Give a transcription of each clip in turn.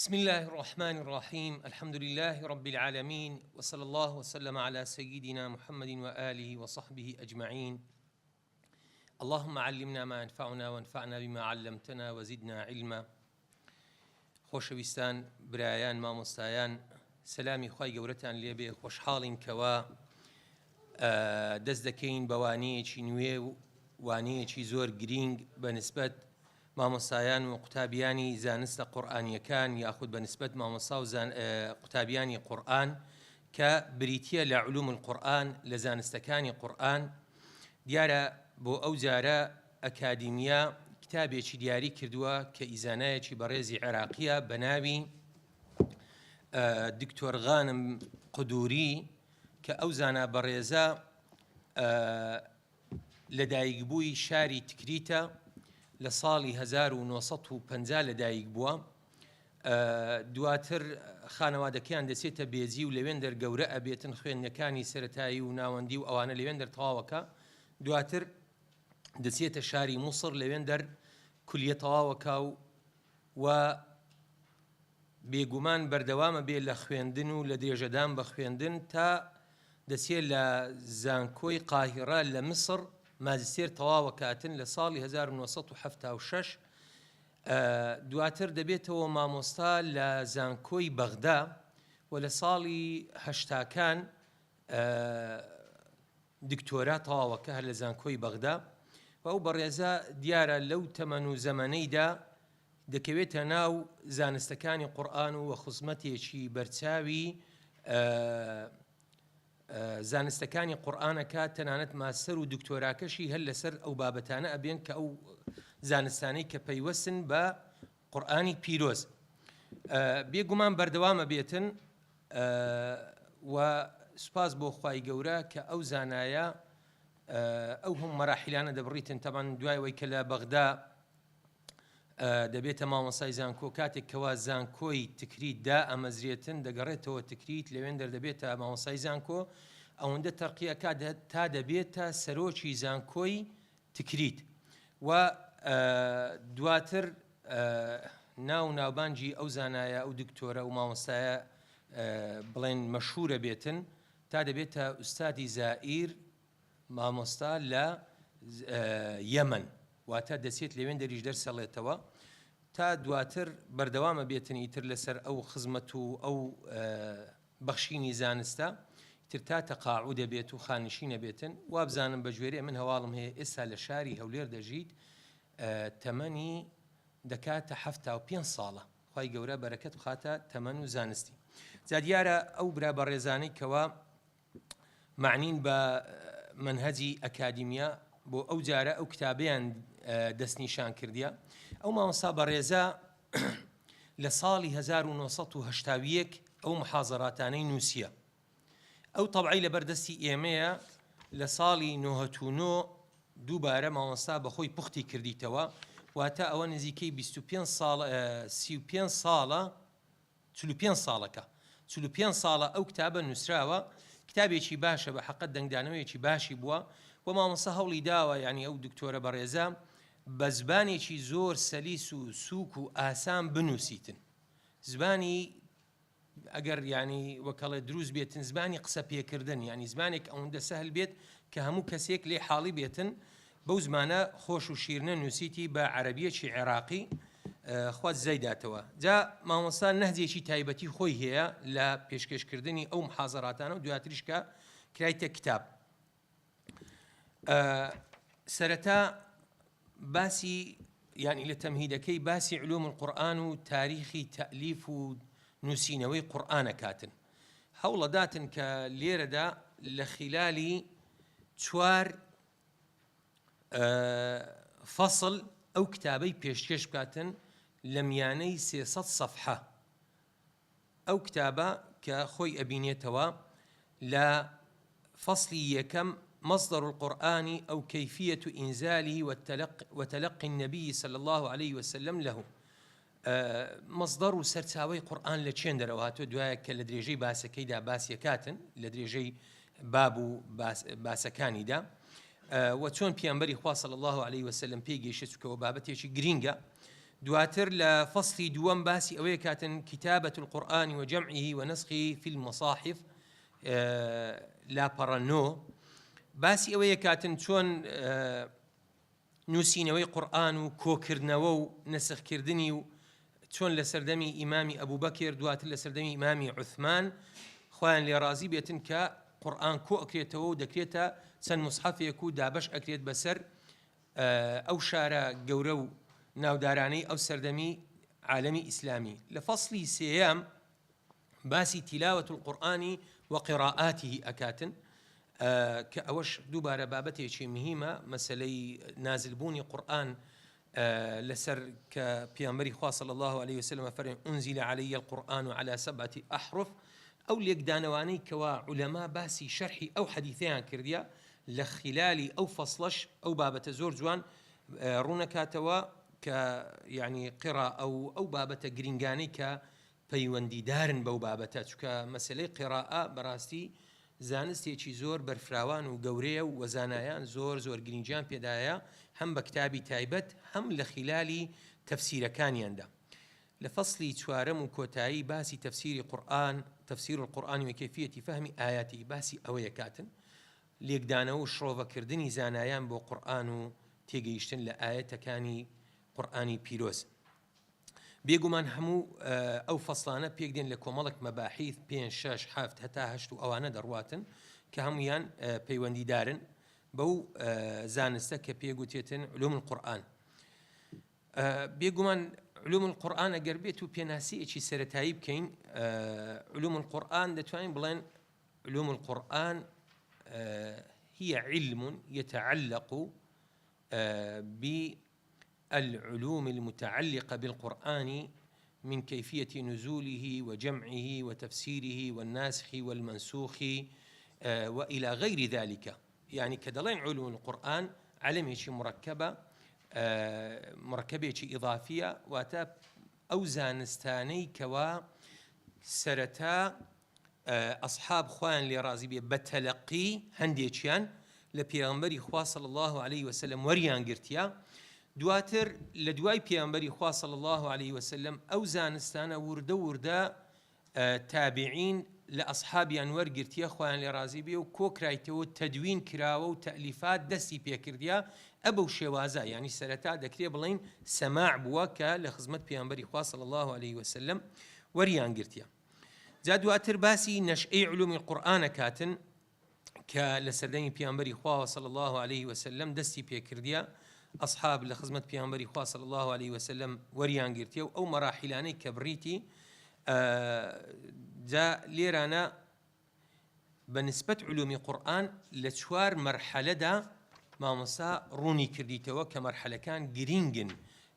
بسم اللە الرحمن الرحیم الحمد للە رب العالمین وصلی اللە وسلم علی سیدنا محمد وآله وصحبه اجمعین اللهم علمنا ما ينفعنا وانفعنا بما علمتنا وزدنا علما خۆشەویستان برایان مامۆستایان سەلامی خوای گەورەتان لێبێ خۆشحاڵین کەوا دەست دەکەین بە وانەیەکی نوێ و وانەیەکی زۆر گرینگ بە نسبەت مامۆستایان و قوتابیانی زانستە قورئانیەکان یاخود بە نسبەت مامۆستا و قوتابیانی قورئان کە بریتیە لە علوم القورئان لە زانستەکانی قورئان دیارە بۆ ئەو جارە ئەکادیمیا کتابێکی دیاری کردووە کە ئیزانایەکی بەڕێزی عێراقیە بە ناوی دکتۆر غانم قدوری کە ئەو زانا بەڕێزە لەدایکبووی شاری تکریتە، لە ساڵی 1950 لەدایکبووە، دواتر خانەوادەکەیان دەچێتە بێجی و لەوێندەر گەورە ئەبێتن، خوێندنەکانی سەرەتایی و ناوەندی و ئەوانە لەوێندەر تەواوەکا، دواتر دەچێتە شاری موسڵ لەوێندەر کولیە تەواوەکا و و بێگومان بەردەوامە بێ لە خوێندن و لە درێژەدان بە خوێندن تا دەچێ لە زانکۆی قاهیڕە لە میسڕ ماجستێر تەواوەکاتن لە ساڵی 1976 دواتر دەبێتەوە مامۆستا لە زانکۆی بەغدا و لە ساڵی هەشتاکان دکتۆرا تەواوەکە هەر لە زانکۆی بەغدا و ئەو بەڕێزە دیارە لەو تەمەن و زەمەنەیدا دەکەوێتە ناو زانستەکانی قورئان و خزمەتێکی بەرچاوی زانستەکانی قورئان ئەکات، تەنانەت ماستەر و دکتۆراکەشی هەر لەسەر ئەو بابەتانە ئەبێن کە ئەو زانستانەی کە پەیوەستن بە قورئانی پیرۆز. بێگومان بەردەوامە بێتن و سوپاس بۆ خوای گەورە کە ئەو زانایە ئەو هەموو مەراحیلانە دەبڕیتن تەبعەن دوای ئەوەی کە لە بەغدا دەبێتە مامۆستای زانکۆ، کاتێک کەوا زانکۆی تکریت دائەمەزرێتن دەگەڕێتەوە تکریت لەوێندەر دەبێتە مامۆستای زانکۆ، ئەوەندە تەرقی ئەکات تا دەبێتە سەرۆکی زانکۆی تکریت و دواتر ناو ناوبانگی ئەو زانایە ئەو دکتۆرە ئەو مامۆستایە بڵێن مەشهورە بێتن تا دەبێتە ئوستادی زائیر مامۆستا لە یەمەن واتە دەچێت لەوێندەریش دەرسەڵێتەوە تا دواتر بەردەوامە بێتن ئیتر لەسەر ئەو خزمەت و ئەو بەخشینی زانستە ئیتر تا تەقاعودە بێت و خانشینە بێتن وابزانم بە گوێرەی من هەواڵم هەیە ئێستا لە شاری هەولێر دەژیت تەمەنی دەکاتە 75 ساڵە خوای گەورە بەرەکەت بخاتە تەمەن و زانستی جا دیارە ئەو برا بەڕێزانەی کەوا مەعنین بە مەنهەجی ئەکادیمیا بۆ ئەو جارە ئەو کتابیان دەستنیشان کردیە ئەو مامۆستا بەڕێزە لە ساڵی 1970 ئەو محازەراتانەی نووسیە ئەو تەبعی لە بەردەستی ئێمەیە لە ساڵی 99 دووبارە مامۆستا بەخۆی پوختی کردیتەوە واتە ئەوە نزیکەی 25 ساڵ 35 ساڵە 45 ساڵەکە 45 ساڵە ئەو کتابە نووسراوە کتابێکی باشە بە حەقت دەنگدانەوەیەکی باشی بووە و مامۆستا هەوڵی داوە یعنی ئەو دکتۆرە بەڕێزە بە زبانێکی زۆر سەلیس و سووک و ئاسان بنووسیتن زبانی ئەگەر یانی وەکەڵێ دروست بێتن زمانی قسە پێکردن یانی زمانێک ئەوەندە سەهل بێت کە هەموو کەسێک لێ حاڵی بێتن بەو زمانە خۆش و شیرنە نووسیتی بە عەرەبیەکی عێراقی خوا جزای داتەوە جا مامۆستا نەهجێکی تایبەتی خۆی هەیە لە پێشکێشکردنی ئەو محازەراتانە و دواتریش کە کرایتە کتاب سەرەتا باسی یانی لە تەمهیدەکەی باسی علوم القورئان و تاریخی تەئلیف و نووسینەوەی قورئان ئەکاتن هەوڵەداتن کە لێرەدا لە خیلالی چوار فەصل ئەو کتابەی پێشکێش بکاتن لە میانەی 300 سەفحە ئەو کتابە کە خۆی ئەبینێتەوە لە فەسڵی یەکەم، مصدر القرآن او کیفیە انزاله وتلقی النبی صلی اللە علیه وسلم له، مصدر و سەرچاوەی قورئان لە چێندەرەوە هاتووە، دوایە کە لە درێژەی باسەکەیدا باسیەکاتن لە درێژەی باب و باسەکانیدا و چۆن پیامبەری خوا صلی اللە علیه وسلم پێی گەیشتە چونکە بابەتێکی گرینگە. دواتر لە فەسڵی دووەم باسی ئەوەیە کاتن کتابة القرآن وجمعه ونسخه في المصاحف لاپەڕە نۆ باسی ئەوەیە کاتن چۆن نووسینەوەی قورئان و کۆکردنەوە و نەسخکردنی و چۆن لە سەردەمی ئیمامی ئەبوبەکر دواتر لە سەردەمی ئیمامی عوثمان خوایان لێ ڕازی بێتن کە قورئان کۆ ئەکرێتەوە و دەکرێتە چەند موسحەفێک و دابەش ئەکرێت بەسەر ئەو شارە گەورە و ناودارانەی ئەو سەردەمی عالەمی ئیسلامی. لە فەسڵی سێیەم باسی تلاوة القرآن و قراءاته ئەکاتن کە ئەوەش دووبارە بابەتێکی مهمە مەسەلەی نازلبوونی قورئان لەسەر کە پێغەمبەری خوا صلی الله علیه وسلم فەرمی انزل علی القرآن على سبعة احرف ئەو لێکدانەوانەی کەوا عولەما باسی شەرحی ئەو حەدیثەیان کردیە لە خلالی ئەو فەسڵەش ئەو بابەتە زۆر جوان ڕوونەکاتەوە کە یعنی قراءە و ئەو بابەتە گرینگانەی کە پەیوەندیدارن بەو بابەتە، چونکە مەسەلەی قیڕائە بەڕاستی زانستێکی زۆر بەرفراوان و گەورەیە و زانایان زۆر زۆر گرینگیان پێدایە هەم بە کتابی تایبەت هەم لە خیلالی تەفسیرەکانیاندا. لە فەسڵی چوارەم و کۆتایی باسی تەفسیری قورئان، تفسیر القرآن وکیفیە فهم آیاته، باسی ئەوەیە کاتن لێکدانەوە و شڕۆڤەکردنی زانایان بۆ قورئان و تێگەیشتن لە ئایەتەکانی قورئانی پیرۆز. بێگومان هەموو ئەو فەسڵانە پێک دێن لە کۆمەڵک مەباحیث پێنج شەش حەفت هەتا هەشت و ئەوانە دەڕواتن کە هەمویان پەیوەندیدارن بەو زانستە کە پێگوتێتن علوم القرآن. بێگومان علوم القرآن ئەگەر بێت و پێناسەیەکی سەرەتایی بکەین علوم القرآن دەتوانین بڵێن علوم القرآن هي علم يتعلق ب العلوم المتعلقة بالقرآن من كيفية نزوله وجمعه وتفسيره والناسخ والمنسوخ وإلى غير ذلك یانی کە دەڵێن علوم القرآن عەلەمێکی مڕەکەبە مڕەکەبێکی ئیضافیە واتە ئەو زانستانەی کەوا سەرەتا ئەسحاب خوایان لێ ڕازی بێ بە تەلەقی هەندێکیان لە پێغەمبەری خوا صلی اللە علیه وسلم وەریان گرتیە دواتر لە دوای پێغەمبەری خوا صلی اللە علیه وسلم ئەو زانستانە وردە وردە تابعین لە ئەسحابیان وەرگرتیە خوایان لێ ڕازی بێ و کۆکرایتەوە تەدوین کراوە و تەئلیفات دەستی پێکردیە ئە بەو شێوازە یانی سەرەتا دەکرێ بڵێین سەماع بووە کە لە خزمەت پێغەمبەری خوا صلی اللە علیه وسلم وەریان گرتیە. جا دواتر باسی نەشئەی علومی قورئان ئەکاتن کە لە سەردەمی پیامبەری خواوە صلی الله علیه وسلم دەستی پێکردیە ئەصحاب لە خزمەت پیامبەری خوا صلی الله علیه وسلم وەریان گرتیە و ئەو مەراحیلانەی کە بڕیتی جا لێرانە بە نسبەت علومی قورئان لە چوار مەرحەلەدا مامۆستا ڕوونی کردیتەوە کە مەرحەلەکان گرینگن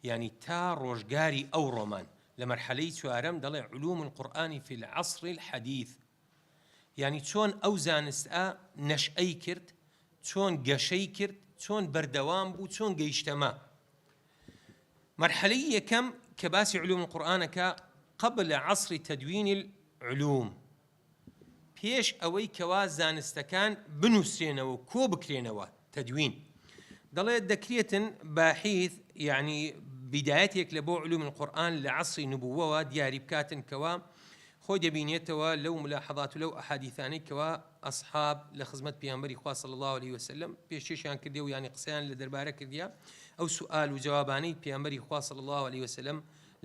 یانی تا ڕۆژگاری ئەوڕۆمان لە مەرحەلەی چوارەم دەڵێ علوم القرآن فی العصر الحدیث یانی چۆن ئەو زانستە نەشئەی کرد چۆن گەشەی کرد چۆن بەردەوام بوو چۆن گەیشتە مە مەرحەلەی یەکەم کە باسی علوم القرآنەکە قبل عصر تدوین العلوم پێش ئەوەی کەوا زانستەکان بنووسرێنەوە و کۆ بکرێنەوە، تدوین. دەڵێت دەکرێتن باحیث یەعنی بیدایەتێک لە بۆ علوم القرآن لە عەسری نبوەوە دیاری بکاتن کەوا خۆی دەبینێتەوە لەو ملاحظات و لەو ئەحادیثانەی کەوا ئەصحاب لە خزمەت پێغەمبەری خوا صلی اللە علیه وسلم پێشکێشیان کردیە و یانی قسەیان لە دەربارە کردیە ئەو سوئال و جوابانەی پێغەمبەری خوا صلی اللە علیه وسلم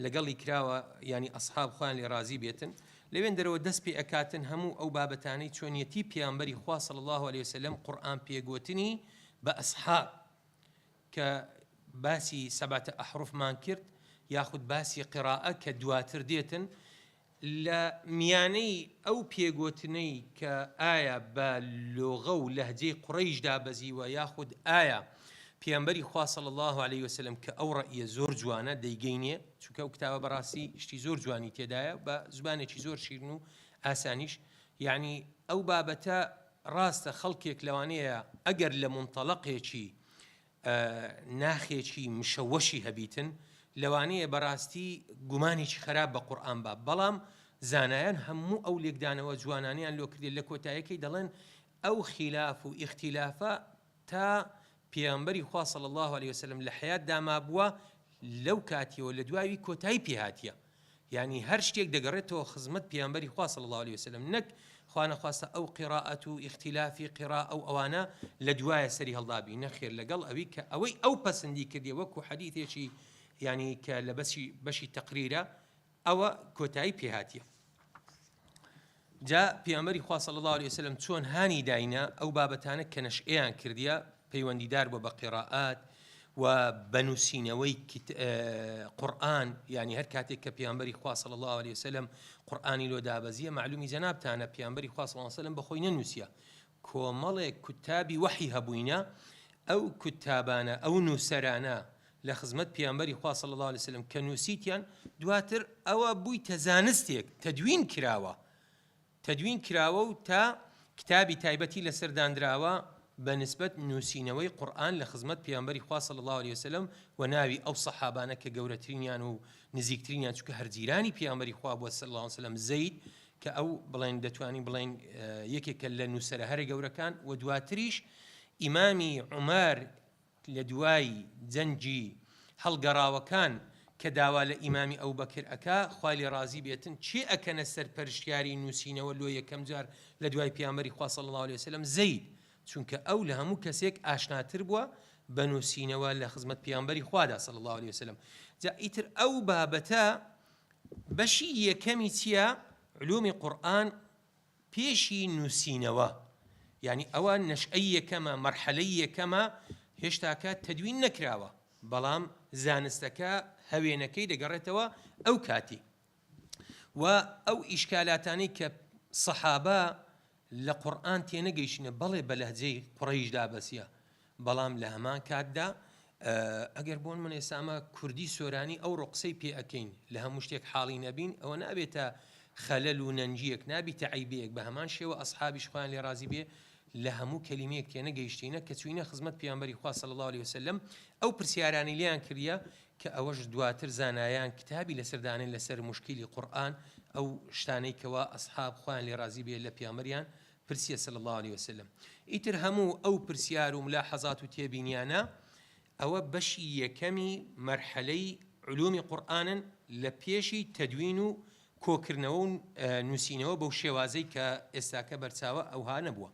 لەگەڵی کراوە یانی ئەصحاب خوایان لێ ڕازی بێتن لەوێندەرەوە دەست پێ ئەکاتن هەموو ئەو بابەتانەی چۆنیەتی پێغەمبەری خوا صلی اللە علیە وسلم قورئان پێگۆتنی بە ئەسحاب کە باسی سبعە احرفمان کرد یاخود باسی قراءە کە دواتر دێتن لە میانەی ئەو پێگۆتنەی کە ئایا بە لۆغە و لەهجەی قوڕەیش دابەزیوە یاخود ئایا پێغەمبەری خوا صلی اللە علیە وسلم کە ئەو ڕەئیە زۆر جوانە دەیگەینێ چونکە ئەو کتابە بەڕاستی شتی زۆر جوانی تێدایە بە زبانێکی زۆر شیرن و ئاسانیش یعنی ئەو بابەتە ڕاستە خەڵکێک لەوانەیە ئەگەر لە مونتەڵەقێکی ناخێکی مشەوەشی هەبیتن لەوانەیە بەڕاستی گومانێکی خراپ بە قورئان با بەڵام زانایان هەموو ئەو لێکدانەوە جوانانیان لۆ کردێت لە کۆتایەکەی دەڵێن ئەو خیلاف و ئیختیلافە تا پێغەمبەری خوا صلی اللە علیە وسلم لە حەیاتدا مابووە. لەو کاتیەوە لە دواوی کۆتایی پێ هاتیە یانی هەر شتێک دەگەڕێتەوە خزمەت پێامبەری خوا صلی اللە علیە وسلم نەک خوانەخواستە ئەو قیڕائەت و ئیختیلافی قیڕائە و ئەوانە لە دوایە سەری هەڵدابی نەخێر لەگەڵ ئەوی کە ئەوەی ئەو پەسندی کردیە وەکو حەدیثێکی یانی کە لە بەشی بەشی تەقریرە ئەوە کۆتایی پێهاتیە. جا پێغەمبەری خوا صلی اللە علیە وسلم چۆن هانی داینە ئەو بابەتانە کە نەشئەیان کردیە پەیوەندیدار بووە بە قیڕائات و بە نووسینەوەی قورئان یعنی هەر کاتێک کە پێغەمبەری خوا صلی اللە علیه وسلم قورئانی لۆ دابەزیە معلومی جەنابتانە پێغەمبەری خوا صلی اللە علیه وسلم بەخۆی نەنووسیە کۆمەڵێک کوتابی وەحی هەبووینە ئەو کوتابانە ئەو نووسەرانە لە خزمەت پێغەمبەری خوا صلی اللە علیە وسلم کە نووسیتیان دواتر ئەوە بوویتە زانستێک تەدوین کراوە تەدوین کراوە و تا کتابی تایبەتی لەسەر دانراوە بە نسبەت نووسینەوەی قورئان لە خزمەت پێغەمبەری خوا صلی اللە علیە وسلم و ناوی ئەو سەحابانە کە گەورەترینیان و نزیکترینیان چونکە هەر جیرانی پێغەمبەری خوا بووە صلی اللە علیە وسلم زەید کە ئەو بڵێن دەتوانین بڵێن یەکێکە لە نووسەرە هەرە گەورەکان و دواتریش ئیمامی عومەر لە دوای جەنگی هەڵگەڕاوەکان کە داوا لە ئیمامی ئەوبەکر ئەکا خوای لێ ڕازی بێتن کێ ئەکەنە سەرپەرشتیاری نووسینەوە لۆ یەکەم جار لە دوای پێامبەری خوا صلی اللە علیە وسلم زەید چونکە ئەو لە هەموو کەسێک ئاشناتر بووە بە نووسینەوە لە خزمەت پێامبەری خوادا صلی اللە علیە وسلم جا ئیتر ئەو بابەتە بەشی یەکەمی چییە علومی قورئان پێشی نووسینەوە یانی ئەوە نەشئەی یەکەمە مەرحەلەی یەکەمە هێشتاکە تەدوین نەکراوە بەڵام زانستەکە هەوێنەکەی دەگەڕێتەوە ئەو کاتی و ئەو ئیشکالاتانەی کە سەحابە لە قورئان تێنەگەیشتنە بەڵێ بە لەهجەی قوڕەیش دابەسیە بەڵام لە هەمان کاتدا ئەگەر بۆن من ئێستا ئەمە کوردی سۆرانی ئەوڕۆ قسەی پێ ئەکەین لە هەموو شتێک حاڵی نەبین ئەوە نابێتە خەلەل و نەنگیەک نابیتە عەیبەیەک بە هەمان شێوە ئەسحابیش خۆیان لێ ڕازی بێ لە هەموو کەلیمەیەک تێنەگەیشتینە کە چوینە خزمەت پێغەمبەری خوا صلی اللە علیه وسلم ئەو پرسیارانەی لێیان کردیە کە ئەوەش دواتر زانایان کتابی لەسەر دانێن لەسەر موشکیلی قورئان ئەو شتانەی کەوا ئەسحاب خۆیان لێ ڕازی بێ لە پێغەمبەریان پرسیە صلی اللە علیە وسلم ئیتر هەموو ئەو پرسیار و ملاحەزات و تێبینیانە ئەوە بەشی یەکەمی مەرحەلەی علومی قورئانن لە پێشی تەدوین و کۆکردنەوە و نووسینەوە بەو شێوازەی کە ئێستاکە بەرچاوە ئەوها نەبووە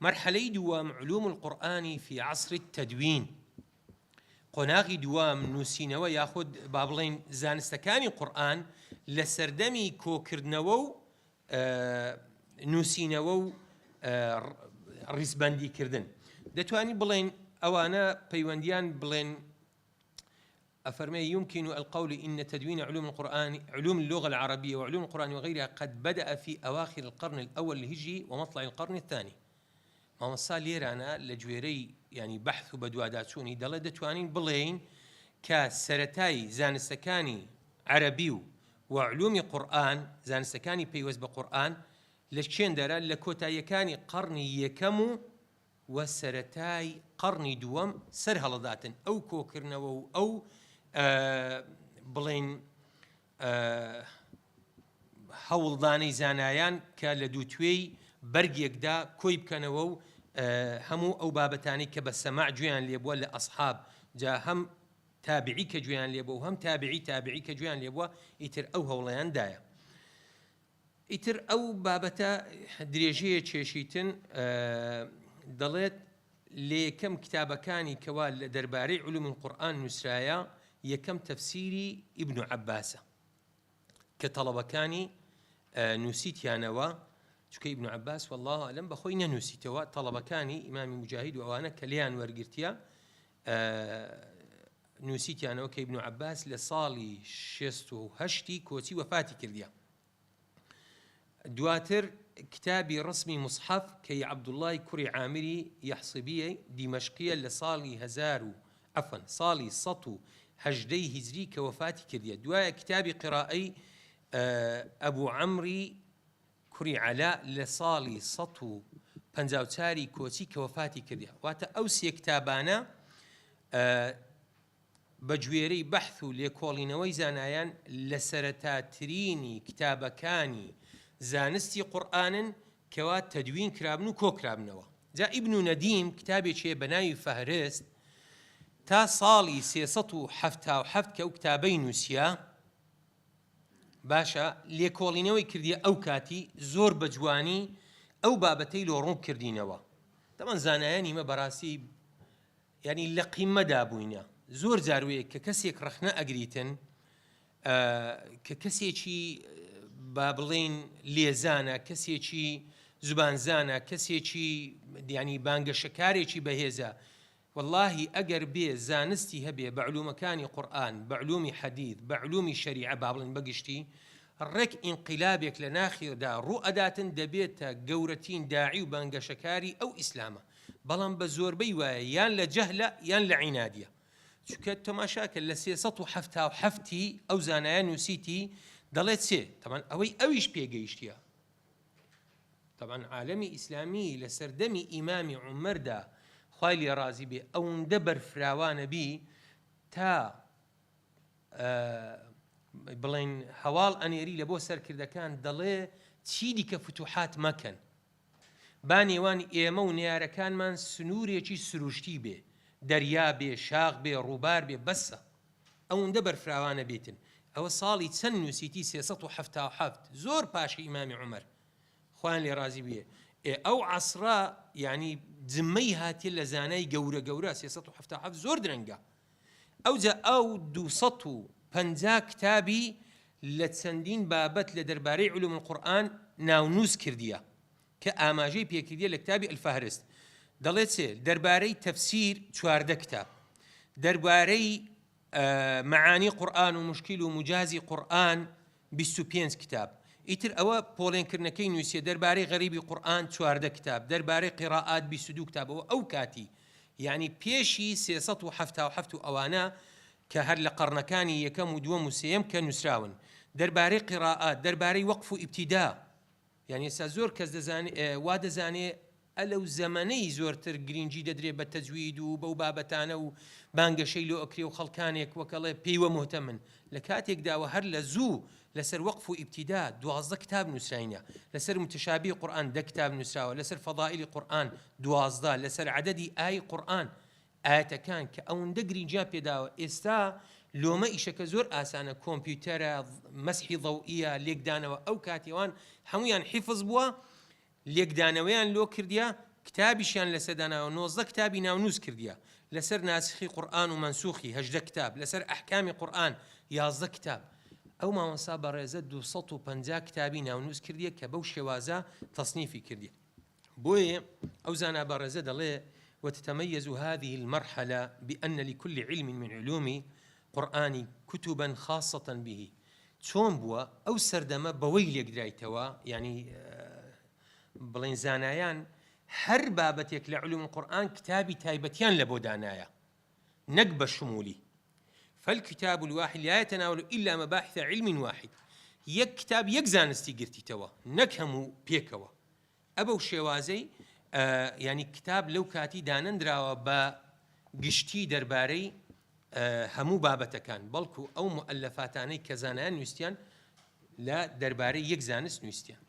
مەرحەلەی دووەم علوم القرآن في عصر التدوین قۆناغی دووەم نووسینەوە یاخود با بڵێین زانستەکانی قورئان لە سەردەمی کۆکردنەوە و نووسینەوە و ڕیزبەندی کردن دەتوانین بڵێن ئەوانە پەیوەندیان بڵێن ئەفەرمێ يمكن القول إن تدوين علوم القرآن علوم اللغة العربية وعلوم القرآن وغيرها قد بدأ في أواخر القرن الأول الهجري ومطلع القرن الثاني مامۆستا لێرانە لە گوێرەی یانی بەحث و بەدواداچوونی دەڵێ دەتوانین بڵێین کە سەرەتای زانستەکانی عەرەبی و و علومی قورئان زانستەکانی پەیوەست بە قورئان لە چێندەرە لە کۆتاییەکانی قەڕنی یەکەم و و سەرەتای قەڕنی دووەم سەر هەڵەداتن ئەو کۆکردنەوە و ئەو بڵێین هەوڵدانەی زانایان کە لە دووتوێی بەرگێکدا کۆی بکەنەوە و هەموو ئەو بابەتانەی کە بە سەماع گوێیان لێبووە لە ئەسحاب جا هەم تابعی کە گوێیان لێبووە و هەم تابعی تابعی کە گوێیان لێبووە ئیتر ئەو هەوڵیان دایە. ئیتر ئەو بابەتە درێژەیە کێشیتن دەڵێت لە یەکەم کتابەکانی کەوا لە دەربارەی علوم القرآن نووسرایە یەکەم تەفسیری ئیبن عەباسە کە تەڵەبەکانی نووسیتیانەوە چونکە ئیبن عەباس والله اعلم بەخۆی نەنووسیتەوە تەڵەبەکانی ئیمامی مجاهید و ئەوانە کە لێیان وەرگرتیە نووسیتیانەوە کە ئیبن عەباس لە ساڵی 68 کۆچی وەفاتی کردیە دواتر کتابی ڕەسمی موسحەف کە ی عەبدوڵڵای کوڕی عامری یەحسیبیی دیمەشقییە لە ساڵی هەزار و عەفوەن ساڵی 118 ی هیجری کە وەفاتی کردیە دوایە کتابی قیرائەی ئەبو عەمری کوڕی عەلا لە ساڵی 154 ی کۆچی کە وەفاتی کردیە واتە ئەو سێ کتابانە بەگوێرەی بەحث و لێکۆڵینەوەی زانایان لە سەرەتاترینی کتابەکانی زانستی قورئانن کەوا تەدوین کرابن و کۆکرابنەوە. جا ئیبن نەدیم کتابێکی هەیە بەناوی فەهرست. تا ساڵی 377 کە ئەو کتابەی نووسیە باشە لێکۆڵینەوەی کردیە ئەو کاتی زۆر بە جوانی ئەو بابەتەی لۆ ڕوون کردینەوە تەمان زانایانی مە بەڕاستی یانی لە قیممەدا بووینە زۆر جار وەیە کە کەسێک ڕەخنە ئەگریتن کە کەسێکی با بڵێین لێزانە کەسێکی زبانزانە کەسێکی دیانی بانگەشەکارێکی بەهێزە واللهی ئەگەر بێ زانستی هەبێ بە علومەکانی قورئان بە علومی حەدیث بە علومی شەریعە با بڵێن بەگشتی ڕێک ئینقلابێک لە ناخیدا ڕوو ئەداتن دەبێتە گەورەترین داعی و بانگەشەکاری ئەو ئیسلامە بەڵام بە زۆربەی وایە یان لە جەهلە یان لە عینادیە چونکە تەماشاکە لە 377 ی ئەو زانایە نووسیتی دەڵێ چێ تەمان ئەوەی ئەویش پێگەیشتە تەمان عالەمی ئیسلامی لە سەردەمی ئیمامی عومەردا خوای لێ ڕازی بێ ئەوەندە بەرفراوانە بی تا بڵێن هەواڵ ئەنێری لە بۆ سەرکردەکان دەڵێ چی دیکە فتوحات مەکەن با نێوان ئێمە و نەیارەکانمان سنوورێکی سروشتی بێ، دەریا بێ، شاخ بێ، ڕووبار بێ، بەسە. ئەوندە بەرفراوانە بیتن. ئەوە ساڵی چەند نووسیتی 377، زۆر پاشی ئیمامی عومەر، خوایان لێ ڕازی بێ. ئێ ئەو عەسرە یانی جمەی هاتیە لە زانای گەورە گەورە، 377 زۆر درەنگە. ئەوجا ئەو 250 کتابی لە چەندین بابەت لە دەربارەی علوم القرآن ناونووس کردیە کە ئاماژەی پێکردیە لە کتابی الفهرست دەڵێ چێ دەربارەی تەفسیر 14 کتاب دەربارەی معانی قورآن و مشکل و مجازی قورآن 25 کتاب ئیتر ئەوە پۆڵێنکردنەکەی نووسیە دەربارەی غەریبی قورئان 14 کتاب دەربارەی قیڕائات 22 کتاب ئەوە ئەو کاتی یعنی پێشی 377 و ئەوانە کە هەر لە قەڕنەکانی یەکەم و دووەم و سێیەم کە نووسراون دەربارەی قیڕائات دەربارەی وەقف و ئیبتیدا یانی ئێستا زۆر کەس دەزانێ وا دەزانێ ئەلەو زەمەنەی زۆرتر گرینگی دەدرێ بە تەجوید و بەو بابەتانە و بانگەشەی لۆ ئەکرێ و خەڵکانێک وەک ئەڵێ پێیوە موهتەمن لە کاتێکدا وە هەر لە زوو لەسەر وەقف و ئیبتیدا 12 کتاب نووسراینە لەسەر متشابهی قورئان دە کتاب نووسراوە لەسەر فەضائیلی قورئان 12 لەسەر عەدەدی ئای قورئان ئایەتەکان کە ئەوندە گرینگیان پێداوە ئێستا لۆمە ئیشەکە زۆر ئاسانە کۆمپیوتەرە مەسحی ضەوئیە لێکدانەوە ئەو کاتیوان هەمویان حیفظ بووە لێکدانەوەیان لۆ کردیە کتابیشیان لەسەر داناوە 19 کتابی ناونووس کردیە لەسەر ناسخی قورئان و مەنسوخی 18 کتاب لەسەر ئەحکامی قورئان 11 کتاب ئەو مامۆستا بەڕێزە 250 کتابی ناونووس کردیە کە بەو شێوازە تەسنیفی کردیە بۆیە ئەو زانا بەڕێزە دەڵێ، وتتميز هذه المرحلە بأن لكل علم من علوم قرآن كتبا خاصة به چۆن بووە ئەو سەردەمە بەوەی لێکدرایتەوە یانی بڵێن زانایان هەر بابەتێک لە علوم القرآن کتابی تایبەتیان لە بۆ دانایە نەک بە شمولی فالکتاب الواحد لا يتناول إلا مباحث علم واحد یەک کتاب یەک زانستی گرتیتەوە نەک هەموو پێکەوە ئە بەو شێوازەی یانی کتاب لەو کاتی دانەندراوە بە گشتی دەربارەی هەموو بابەتەکان بەڵکو ئەو موئەلەفاتانەی کە زانایان نووسیان لە دەربارەی یەک زانست نووسیان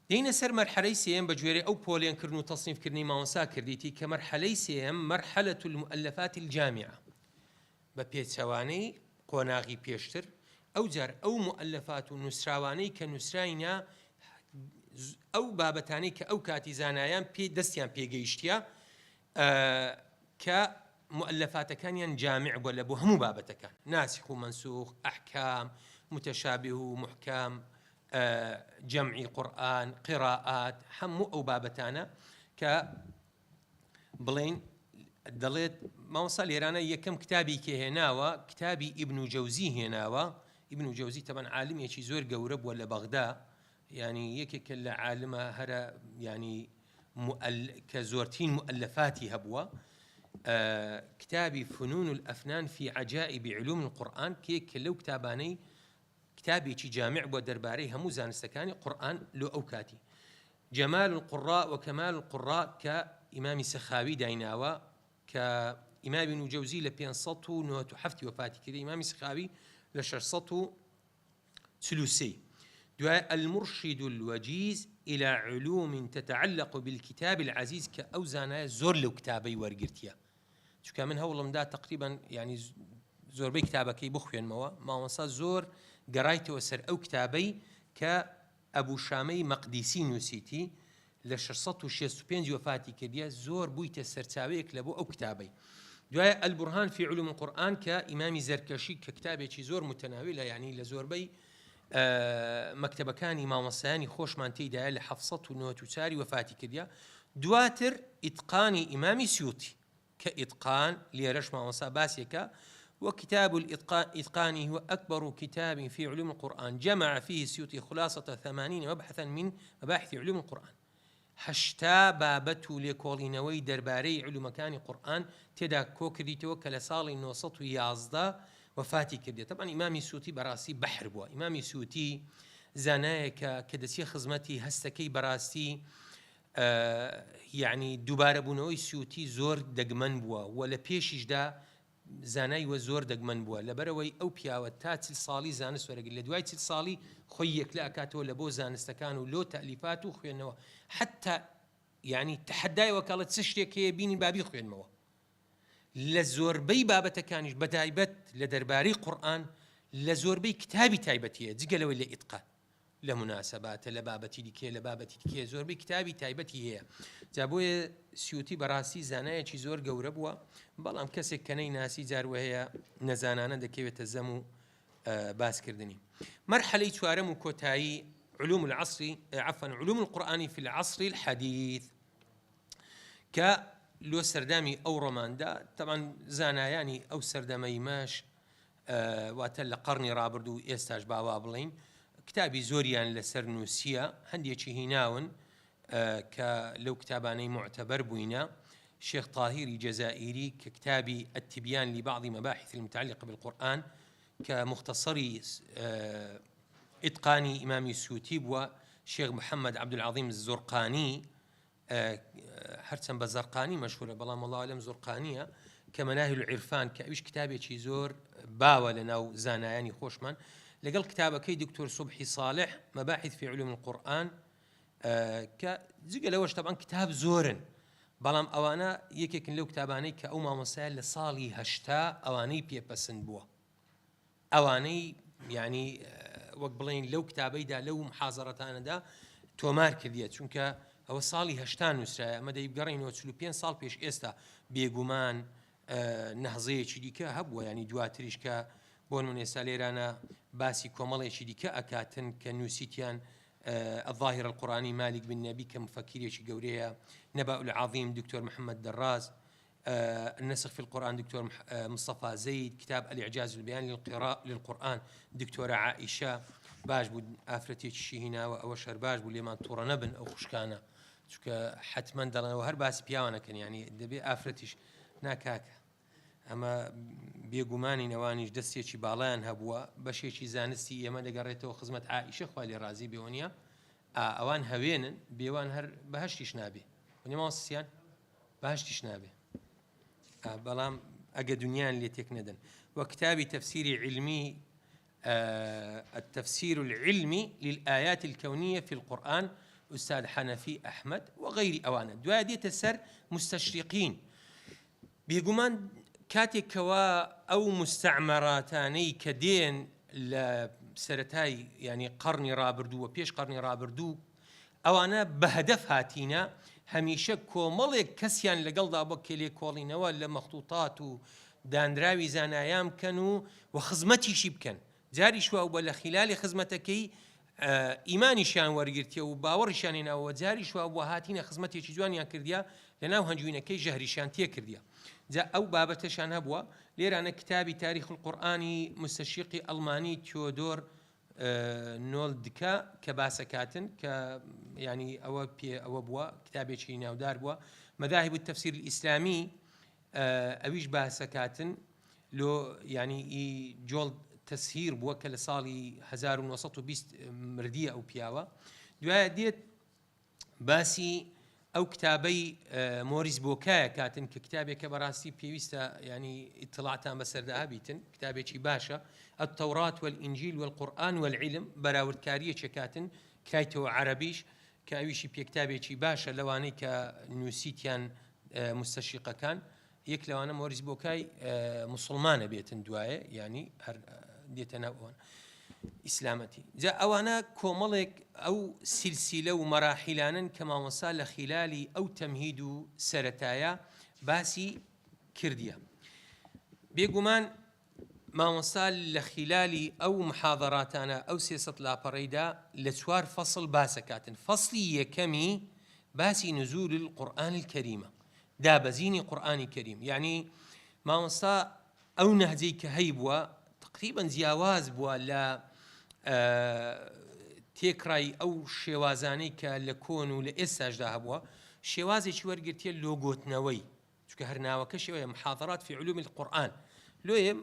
دێینە سەر مەرحەلەی سێیەم بە گوێرەی ئەو پۆلێن کردن و تەسنیف کردنی مامۆستا کردیتی کە مەرحەلەی سێیەم مرحلە المؤلفات الجامعە بە پێچەوانەی قۆناغی پێشتر، ئەوجار ئەو موئەلەفات و نووسراوانەی کە نووسراینە ئەو بابەتانەی کە ئەو کاتی زانایان پێ دەستیان پێگەیشتە کە موئەلەفاتەکانیان جامع بووە لە بۆ هەموو بابەتەکان ناسخ و مەنسوخ ئەحکام متشابه و محکام جەمعی قورئان قراءات هەموو ئەو بابەتانە کە بڵێین دەڵێت مامۆستا لێرانە یەکەم کتابی کە هێناوە کتابی ئیبن و جەوزی هێناوە ئیبن و جەوزی تەبەن عالمێکی زۆر گەورە بووە لە بەغدا ینی یەکێکە لە عالمە هەرە ینی کە زۆرترین مؤلفاتی هەبووە کتابی فنون الأفنان في عجائب علوم القرآن کێک کە لەو کتابانەی کتابێکی جامع بووە دەربارەی هەموو زانستەکانی قورئان لۆ ئەو کاتی جمال القراء وکمال القراء کە ئیمامی سەخاوی دایناوە کە ئیمامی ابن جوزی لە 597 وفاتی کردی ئیمامی سەخاوی لە 643 دوای المرشد الوجیز إلى علوم تتعلق بالكتاب العزيز کە ئەو زانایە زۆر لەو کتابەی وەرگرتیە. چونکە من هەوڵم دا تەقریبەن یانی زۆربەی کتابەکەی بخوێنمەوە، مامۆستا زۆر گەڕایتەوە سەر ئەو کتابەی کە ئەبو شامەی مەقدیسی نووسیتی لە 665 وەفاتی کردیە، زۆر بوویتە سەرچاوەیەک لە بۆ ئەو کتابەی. دوایە البرهان فی علوم القرآن کە ئیمامی زەرکەشی کە کتابێکی زۆر متناولە یانی لە زۆربەی مەکتەبەکانی مامۆستایانی خۆشمان تێیدایە لە 794 وەفاتی کردیە، دواتر ئیتقانی ئیمامی سیوطی کە ئیتقان لێرەش مامۆستا باسێکە وكتاب الإتقان هو أكبر كتاب في علوم القرآن جمع فيه السيوطي خلاصة ثمانين مبحثا من مباحث علوم القرآن 80 بابەت و لێکۆڵینەوەی دەربارەی علومەکانی قورئان تێدا کۆکردیتەوە کە لە ساڵی 911 وەفاتی کردێت تەبعەن ئیمامی سوتی بەڕاستی بەحر بووە ئیمامی سوتی زانایەکە کە دەچێ خزمەتی هەستەکەی بەڕاستی یەعنی دووبارە بوونەوەی سیوتی زۆر دەگمەن بووە و لە پێشیشدا زانای وە زۆر دەگمەن بووە لەبەرئەوەی ئەو پیاوە تا چل ساڵی زانست وەرەگری لە دوای چل ساڵی خۆی یەکلا ئەکاتەوە لە بۆ زانستەکان و لۆ تەئلیفات و خوێندنەوە حەتا یەعنی تەحەدای ئەوە کە ئەڵێ چ شتێک هەیە بینی با بیخوێنمەوە لە زۆربەی بابەتەکانیش بەتایبەت لە دەربارەی قورئان لە زۆربەی کتابی تایبەتی هەیە جگە لەوەی لە ئیتقان لە موناسەباتە لە بابەتی دیکەیە لە بابەتی دیکەیە زۆربەی کتابی تایبەتی هەیە جا بۆیە سیوتی بەڕاستی زانایەکی زۆر گەورە بووە بەڵام کەسێک کە نەیناسی جار وەهەیە نەزانانە دەکەوێتە زەم و باسکردنی مەرحەلەی چوارەم و کۆتایی علوم العصر عفوا علوم القرآن في العصر الحديث کە لۆ سەردامی ئەو ڕۆماندا تەبعەن زانایانی ئەو سەردەمەی مەش واتە لە قەڕنی ڕابردوو و ئێستاش با وا بڵێین کتابی زۆریان لەسەر نووسییە، هەندێکی هیناون کە لەو کتابانەی موعتەبەر بووینە، شێخ تاهیری جەزائیری کە کتابی التبیان لبعض مباحث المتعلقە بالقرآن کە موختصری ئیتقانی ئیمامی سیوطی بووە، شێخ محەممەد عەبدولعەزیم زورقانی هەرچەند بە زەرقانی مەشهورە بەڵام وەڵا لەم زۆرقانیە کە مەناهل عیرفان کە ئەویش کتابێکی زۆر باوە لە ناو زانایانی خۆشمان لەگەڵ کتابەکەی دکتۆر سوبحی صالح مباحث في علوم القرآن کە جگە لەوەش تەبعەن کتاب زۆرن بەڵام ئەوانە یەکێکن لەو کتابانەی کە ئەو مامۆستایە لە ساڵی هەشتا ئەوانەی پێپەسند بووە ئەوانەی یانی وەک بڵێین لەو کتابەیدا لەو محازەڕەتانەدا تۆمار کردیە چونکە ئەوە ساڵی هەشتا نووسرایە ئەمە دەیبگەڕینەوە 45 ساڵ پێش ئێستا بێگومان نەهزەیەکی دیکە هەبووە ینی دواتریش کە بۆ من ئێستا لێرانە باسی کۆمەڵێکی دیکە ئەکاتن کە نووسیتیان الظاهر القرآنی مالک بن نبی کە مفەکیرێکی گەورەیە نبأ العظیم دکتۆر محەممەد دەڕاز النسخ في القرآن دکتۆر مستەفا زەید کتاب الاعجاز البیان للقرآن دکتۆرە عائیشە باش بوو ئافرەتێکیشی هیناوە ئەوەش هەر باش بوو لێمان توڕە نەبن ئەو خوشکانە چونکە حتمما دەڵێنەوە هەر باسی پیاوانەکەن ینی دەبێ ئافرەتیش ناکاکە ئەمە بێگومانی نەوانیش دەستێکی باڵیان هەبووە بەشێکی زانستی ئێمە دەگەڕێتەوە خزمەت عائیشە خوا لێ ڕازی بێوەنیە ئەوان هەوێنن بێوان هەر بەهشتیش نابێ ونیماوسیان بەهەشتیش نابێ بەڵام ئەگە دنیان لێ تێک نەدەن وە کتابی تەفسیری علمی التفسير العلمي للآيات الكونية في القرآن أستاذ حنفي أحمد وغير ئەوانە دوای دێتە سەر مستشرقین بێگومان کاتێک کەوا ئەو مستعمراتانەی کە دێن لە سەتای ینی قەرنی ڕابردوو و پێش قەرنی ڕابردوو ئەوانە بە هەدەف هاتینە، هەمیشە کۆمەڵێک کەسیان لەگەڵدا بوە کە لێکۆڵینەوە لە مەختوتات و دانراوی زانایان بکەن و و خزمەتیشی بکەن، جاریش وابوە لە خیلالی خزمەتەکەی ئیمانیشیان وەرگرتیە و باوەڕیشیان هێناوە و جاریش وابوە هاتینە خزمەتێکی جوانیان کردیە لەناو هەنجوینەکەی ژەهریشیان تێکردیە جا ئەو بابەتەشیان هەبوە. لێرانە کتابی تاریخ القرآنی مستشرقی ئەڵمانی تیۆدۆر نۆلدکە کە باسەکاتن کە ینی ئەوە پێ ئەوە بووە کتابێکی ناودار بووە مذاهب التفسیر الإسلامی ئەویش باسەکاتن لۆ ینی ئی جۆڵ تەسهیر بووە کە لە ساڵی 1920 مردیە ئەو پیاوە دوایە دێت باسی ئەو کتابەی مۆریس بۆکایە کاتن کە کتابێکە بەڕاستی پێویستە ینی ئیتڵاتان بەسەردا هەبیتن کتابێکی باشە التوراة والإنجيل والقرآن والعلم بەراوردکاریەکێ کاتن کرایتەوە عەرەبیش کە ئەویشی پێ کتابێکی باشە لەوانەی کە نووسیتیان مستەشیقەکان. یەک لەوانە مۆریس بۆکای موسڵمانە بێتن دوایێ یانی هەر دێتە ناو ئەوان ئیسلامەتی جا ئەوانە کۆمەڵێک ئەو سلسلە و مەراحیلانن کە مامۆستا لە خیلالی ئەو تەمهید و سەرەتایە باسی کردیە بێگومان مامۆستا لە خیلالی ئەو محاضراتانە ئەو 300 لاپەڕەیدا لە چوار فەصل باسەکاتن فەصلی یەکەمی باسی نزول القرآن الكريمە دابەزینی قورئانی کەریم یانی مامۆستا ئەو نەهجەی کە هەیبووە تقریبا جیاواز بووە لە تێکڕای ئەو شێوازانەی کە لە کۆن و لە ئێستاشدا هەبووە شێوازێکی وەرگرتیە لۆگۆتنەوەی چونکە هەر ناوەکەشی ئەوەیە محاضرات في علوم القرآن لۆیە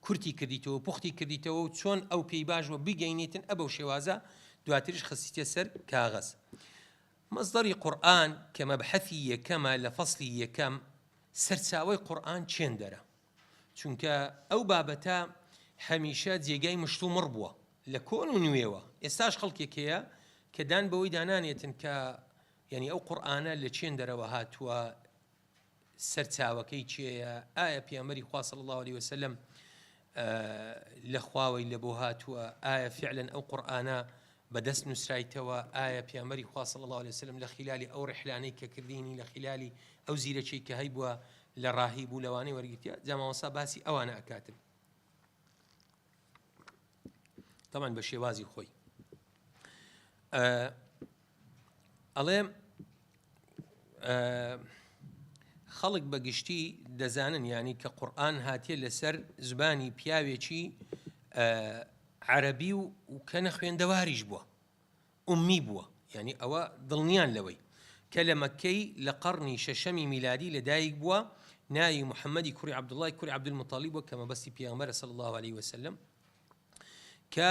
کورتی کردیتەوە پوختی کردیتەوە و چۆن ئەو پێی باش بووە بیگەینیتن ئە بەو شێوازە دواتریش خستیتە سەر کاغەز مەسدەری قورئان کە مەبحەثی یەکەمە لە فەسڵی یەکەم، سەرچاوەی قورئان چێندەرە؟ چونکە ئەو بابەتە هەمیشە جێگای مشتومڕ بووە لە کۆن و نوێوە، ئێستاش خەڵکێک هەیە کە دان بەوەیدا نانێتن کە یانی ئەو قورئانە لە چێندەرەوە هاتووە، سەرچاوەکەی کێیە؟ ئایا پێغەمبەری خوا صلی اللە علیە وسلم لە خواوەی لە بۆ هاتووە؟ ئایا فعلا ئەو قورئانە بەدەست نووسرایتەوە؟ ئایا پێغەمبەری خوا صلی اللە علیە وسلم لە خلالی ئەو ڕحلانەی کە کردینی لە خلالی ئەو زیرەکیی کە هەیبووە لە ڕاهیب و لەوانەی وەرگرتیە؟ جا مامۆستا باسی ئەوانە ئەکاتن طبعا بە شێوازی خۆی ئەڵێ خەڵک بە گشتی دەزانن یانی کە قورئان هاتیە لەسەر زبانی پیاوێکی عەرەبی و کە نەخوێندەواریش بووە ئومی بووە یعنی ئەوە دڵنیان لەوەی کە لە مەکەی لە قەڕنی شەشەمی میلادی لەدایک بووە ناوی محەممەدی کوڕی عەبدوڵای کوڕی عەبدولموتەڵیب بووە کە مەبەستی پێغەمبەرە صلی الله علیه وسلم کە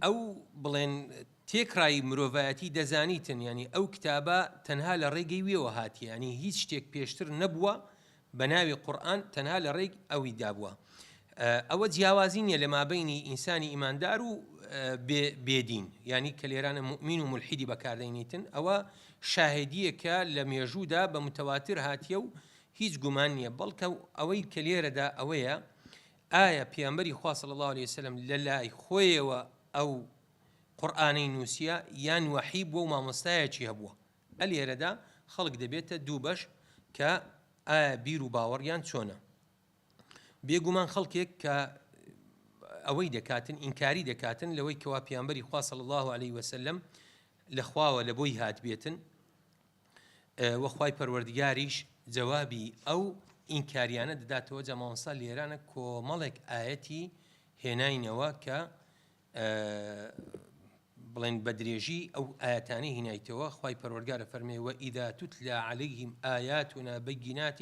ئەو بڵێن تێکڕای مرۆڤایەتی دەزانیتن یانی ئەو کتابە تەنها لە ڕێگەی وێوە هاتیە یانی هیچ شتێک پێشتر نەبووە بە ناوی قورئان تەنها لە ڕێگ ئەوی دابووە ئەوە جیاوازی نییە لە مابینی ئینسانی ئیماندار و بێدین یانی کە لێرانە مؤمین و ملحیدی بەکاردەینیتن ئەوە شاهدیەکە لە مێژوودا بە متەواتر هاتیە و هیچ گومان نییە بەڵکە ئەوەی کە لێرەدا ئەوەیە ئایا پێغەمبەری خوا صلی اللە علیە وسلم لە لای خۆیەوە ئەو قورئانەی نووسیە یان وەحی بووە و مامۆستایەکی هەبووە؟ ئە لێرەدا خەڵک دەبێتە دوو بەش کە ئایا بیر و باوەڕیان چۆنە؟ بێگومان خەڵکێک کە ئەوەی دەکاتن ئینکاری دەکاتن لەوەی کەوا پێغەمبەری خوا صلی اللە علیه وسلم لە خواوە لە بۆی هاتبێتن وە خوای پەروەردگاریش جوابی ئەو ئینکاریانە دەداتەوە جا مامۆستا لێرانە کۆمەڵێک ئایەتی هێناینەوە کە بڵێن بە درێژی ئەو ئاەتانی هینایتەوە خوای پەروەردگارە فەرمێ وإذا تتلى عليهم آياتنا بينات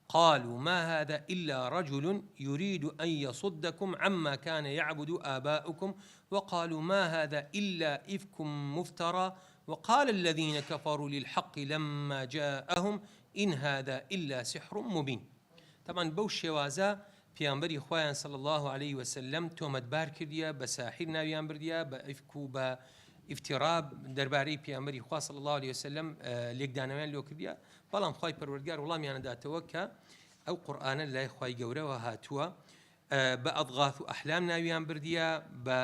قالوا ما هذا إلا رجل يريد أن يصدكم عما كان يعبد آباؤكم وقالوا ما هذا إلا إفك مفترى وقال الذين كفروا للحق لما جاءهم إن هذا إلا سحر مبين تەبعەن بەو شێوازە پێغەمبەری خوایان صلی اللە علیه وسلم تۆمەتبار کردیە بە ساحیر ناویان بردیە بە ئیفک و بە ئیفتیڕا دەربارەی پێغەمبەری خوا صلی اللە علیه وسلم لێکدانەوەیان لۆ کردیە بەڵام خوای پەروەردگار وڵامیان ئەداتەوە کە ئەو قورئانە لای خوای گەورەوە هاتووە بە ئەضغاث و ئەحلام ناویان بردیە بە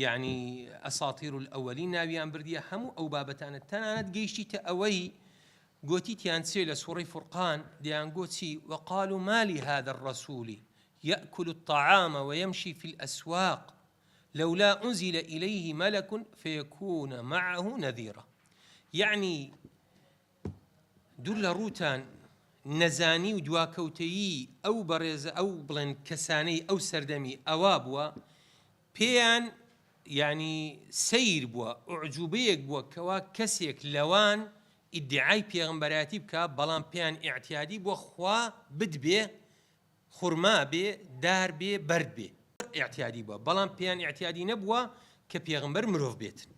یعنی ئەساتیر الئەوەلین ناویان بردیە هەموو ئەو بابەتانە تەنانەت گەیشتیتە ئەوەی گۆتیتیان چێ لە سوڕەی فورقان دەیان گۆ چی وقالوا ما لهذا الرسول يأكل الطعام ويمشي في الأسواق لولا أنزل إليه ملك فيكون معه نذيرا یەعنی دوور لە ڕووتان نەزانی و دواکەوتەیی ئەو بەڕێزە ئەو بڵێن کەسانەی ئەو سەردەمی ئەوا بووە پێیان یعنی سەیر بووە ئوعجوبەیەک بووە کەوا کەسێک لەوان ئیدعای پێغەمبەرایەتی بکا بەڵام پێیان ئیعتیادی بووە خوا بدبێ خورما بێ دار بێ بەرد بێ ئیعتیادی بووە بەڵام پێیان ئیعتیادی نەبووە کە پێغەمبەر مرۆڤ بێتن